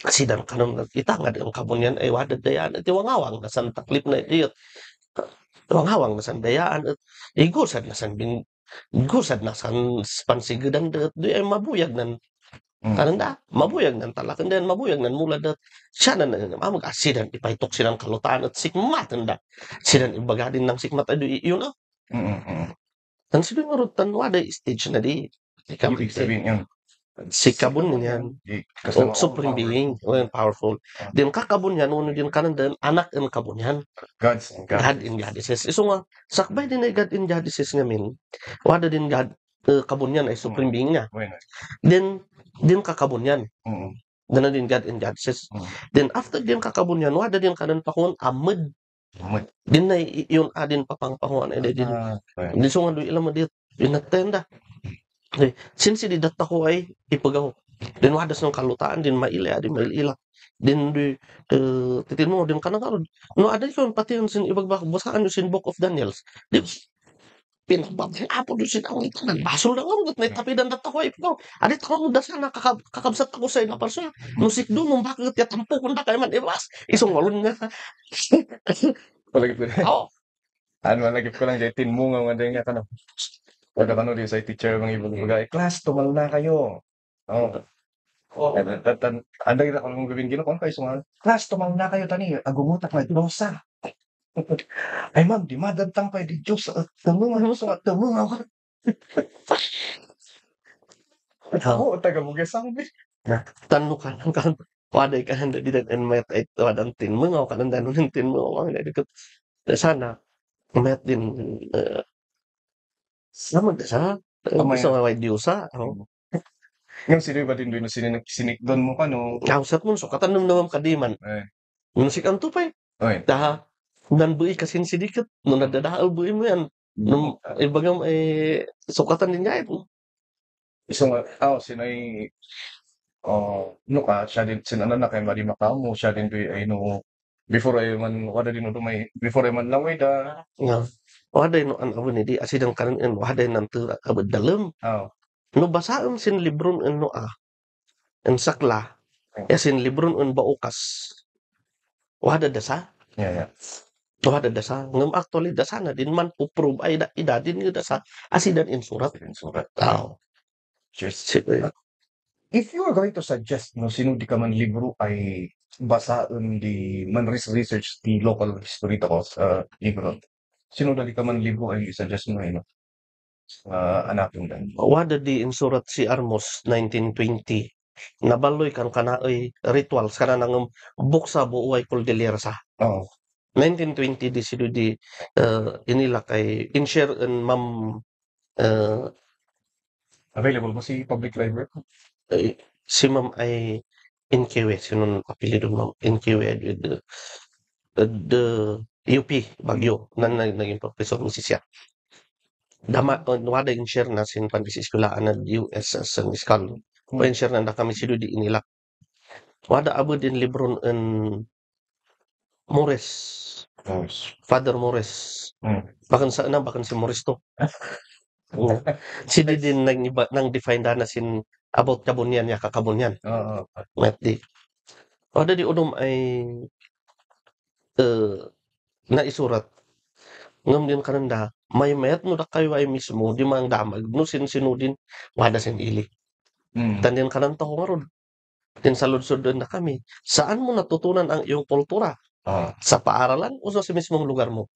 sidan kanon kita nga ang kabunyan ay wadad dayaan at iwangawang na san taklip na iyot iwangawang na san dayaan at igusad na san gusad na san pansigadan dat di ay mabuyag nan kananda mabuyag nan talakan dan mabuyag nan mula dat siya na mamag asidan ipaitok silang kalutaan at sikmatan da sidan ibagadin ng sikmat ay yun tan sido nga rutan waday stage na di Ibig sabihin yun. si kabun yan supreme being powerful din kakabun yan uno din kanan din anak in kabun yan God in Jadices iso nga sakbay din ay God in Jadices ngamin wada din God kabun yan ay supreme being niya Bueno. din kakabun yan Dana din God and Goddesses. Mm. Then after din kakabunyan, wada din kanan pakon amad. Amad. Din na yun adin papangpanguan ay din. Okay. Din so nga doon ilang madit. Pinatenda. Okay. Since di data ko ay ipagaw. Din wadas ng kalutaan din maila din mailila. Din di titin mo din kanang karon. No ada yun pati yung sin ibagbak basaan yung sin Book of Daniels. Di pinababang apo doon sin ang itanan. Basol na nga may tapidan data ko ay ipagaw. Adit ako dasan na kakabsat ako sa ina person. Musik doon mong bakit ya tampo kung kay man ibas. Isong walon nga. Palagi po. Oh. Ano lagi ko lang jaitin mo nga nga kana. Pagka kano di sa teacher mga ibang bagay, class tumal na kayo. Oh. Anda kita kalau gawin gino kon kayo sungal. Class tumal na kayo tani agumutak na dosa. Ay ma'am, di madagtang pa di Diyos. Tamo nga sungat tamo nga. Oo, taga mo gesang bi. Tanong ka lang kan waday ka handa di dan met ay wadang tin mo nga kanan danon ng tin mo ang dikit sana met din sama sa Kamay. gusto nga way diusa Ngam sino ba din doon sinik doon mo kano. kausap mo sukatan nung nawam kadiman Eh. musik ang tupay Oy. daha nan buhi kasin sidikit nung nadadaal buhi mo yan nung ibagam ay sukatan din niya ito Isang sinay no ka siya din sinana na kay Mari Macau mo siya din doy ay no before ay man wala din no may before ay man laway da. nga waday no an awon di asidang kanan en waday nan tu abad dalem Oh. no basaan sin libron en no en sakla ya sin libron en baukas wada dasa Yeah. wada dasa ngem actually dasa na din man puprove ay idadin nga dasa asidan in surat Surat. tao If you are going to suggest no sino di ka man libro ay basaan di man research di local history to sa libro. Sino di ka man libro ay suggest mo no? Hanapin dan. wada di in surat si Armos 1920 nabaloy kan kanaoy rituals kana nang buksa buuay Cordillera Oh. 1920 di sido di inila kay in-share en ma'am Available mo si public library? si ma'am ay NQE sinun apelido ma'am NQE with the UP Baguio naging professor ni siya dama wada in-share na sin pandisiskulaan na USS and Iskal in-share na kami sido di inila wada abo din libron en Mores Father Mores bahkan si Mores to si din nang define na sin about kabunyan ya kakabunyan Oo. met di wada di udom ay naisurat ngam din kananda may met no da kayo ay mismo di mang damag no sinudin wada sin ili dan din kanan to ngaron din sa lunsod na kami saan mo natutunan ang iyong kultura sa paaralan o sa mismong lugar mo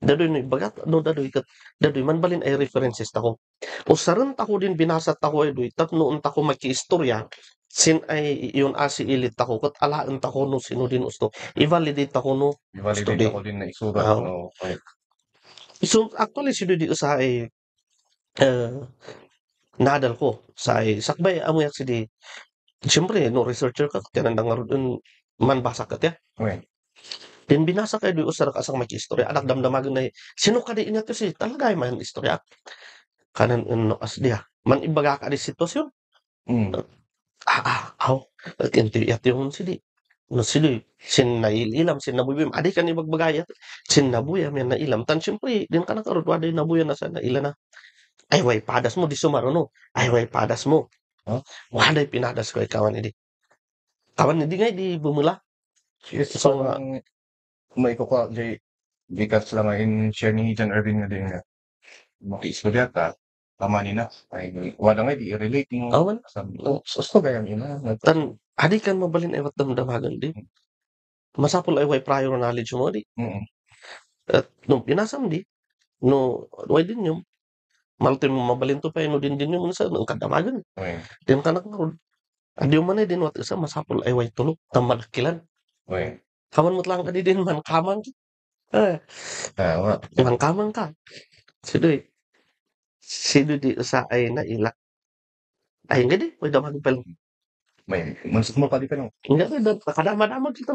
dadoy no bagat no dadoy man balin ay references tako usaran tako din binasa tako ay doy tatnoon tako maki-istorya sin ay iyon asi ilit tako kat alaan tako no sino din usto i-validate tako no I-validate ako din na isurat. Oo. Okay. so actually sino di usa ay nadal ko sa ay sakbay amoy di siyempre no researcher ka kaya nandangaron man basa ka ya Okay. din binasa kayo doy usara ka sang maki-istorya anak damdamagan na sino ka di inya to si talaga ay man istorya kanan no as dia man ibaga ka di sitwasyon aw kinti yat yung sidi no sidi sin nailam sin nabuyam adi kan ibagbagayat sin nabuyam yan nailam tan syempre din kana karod waday nabuyan na sa naila na ay way padas mo di sumaro no ay way padas mo waday pinadas ko kawan idi ngay di bumula Yes, So, may kukuha jay because lang in share ni John Irving nga din nga maki-istorya ka kamani na ay wala nga di i-relate yung awan so gayam ina tan adi kan mabalin ay wat damdamagan di masapol ay way prior knowledge mo di at nung pinasam di no way din yung maltin mo mabalin to pa no din yung sa nung kadamagan Okay. din kanak karon adi man ay din wat isa masapol ay way tulok tamadakilan Okay. kaman mo lang adi din man kamang Wala. man kamang ka sido di usa ay naila ay nga di way damag pel may mansud mo pali ka no. Enggak ada kadang-kadang kita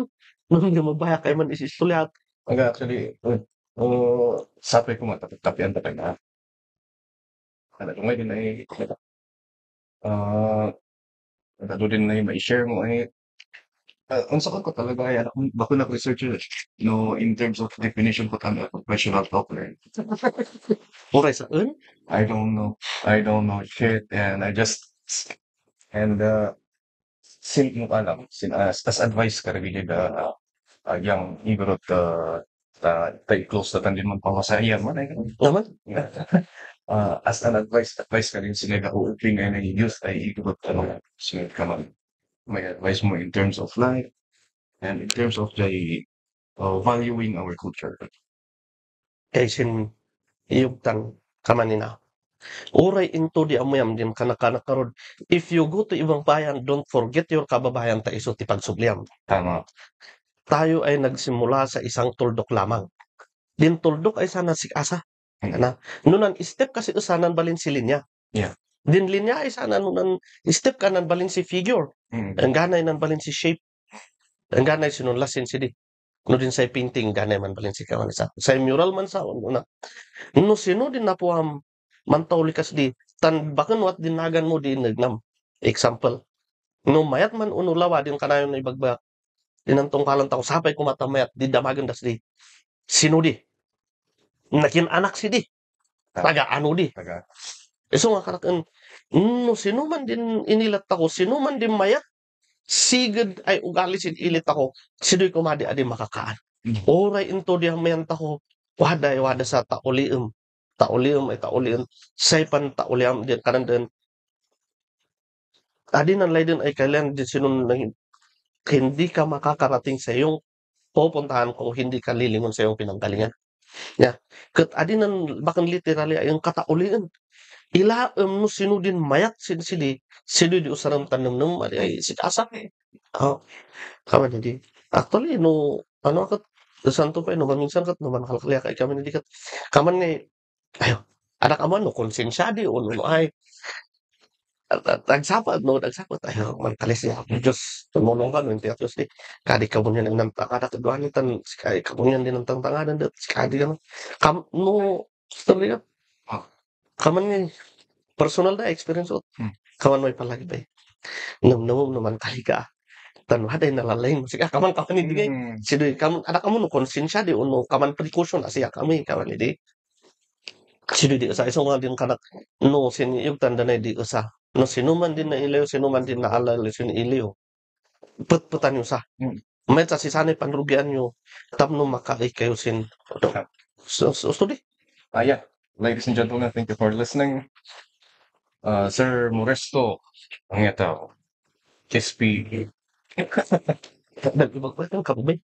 nung mabaya kay man isisulyat. Aga actually, sabi ko nga tapian tapay na. Ano kung din ay ah ano din na mai-share mo ay unsa ko talaga ay anak bako na research no in terms of definition ko tama professional talker. Oray sa un. I don't know. I don't know shit and I just and sin mo alam sin as advice ka rin yang igorot tay close na tandin man pamasaya man ay Naman. as an advice ka rin sila ka uuping ay youth ay igorot sila ka man may advice mo in terms of life and in terms of the valuing our culture. Kay sin iyugtang kamanina. Oray into di amoyam din kanakanak karod. If you go to ibang bayan, don't forget your kababayan ta iso ti pagsubliam. Tama. Tayo ay nagsimula sa isang tuldok lamang. Din tuldok ay sana sikasa. Na, nunan step kasi usanan balin si linya. Yeah. Din linya ay sana nunan step kanan balin si figure. Ang ganay nan balin si shape. Ang ganay sinunlasin si di. No din sa painting ganay man balin si kawan sa. Sa mural man sa una. No sino din na po mantaw likas di tan baken wat dinagan mo di nagnam. Example. No mayat man uno lawa din kanayon na ibagbak. Dinantong kalang tao sapay ko matamayat di damagan das di. Sino di? Nakin anak si di. Taga ano di. Taga. So nga karakan no sino man din inilat ako, sino man din mayat sigad ay ugali sin ilit ako, sidoy kumadi adi makakaan. Oray into di mayan tako, wada sa taulium. Taulium ay taulium. Say pan taulium din kanan din. Adi nan lay din ay kailan din sinun hindi ka makakarating sa iyong pupuntahan kung hindi ka lilingon sa iyong pinanggalingan. Ya. Kat adi nan bakan literally ay yung kataulian. Ila no sino din mayat sin sidi di usaram tanam nung ay sikasa. Oh. Kaman hindi. Actually no ano kat santo pa no minsan kat no man kalkalya kay kami hindi kat kaman ni ayo anak aman no konsensya di uno ay nagsapat ayo man kalis ya Diyos tumulong ka no hindi atos di kadi ka mo yan ng kada kaduan tan kadi ka mo yan din ng tantanganan dat kadi ka kam no story ka kaman ni personal na experience ot kaman may palagi ba nung naman kali ka tan waday nalalain musika kaman hindi gay sido kaman anak kamu no konsensya di uno kaman precaution asiya kami kaman di sido di sa isang mga din kanak no siniyog tanda na di usa no sinuman din na ilayo sinuman din na alal sin ilayo put-putan yung sa may si sanay panrugian nyo tapno makaay kayo sin so di Yeah. Ladies and gentlemen, thank you for listening. Sir Moresto, ang ito, KSP. nag-ibag pa yung kabubay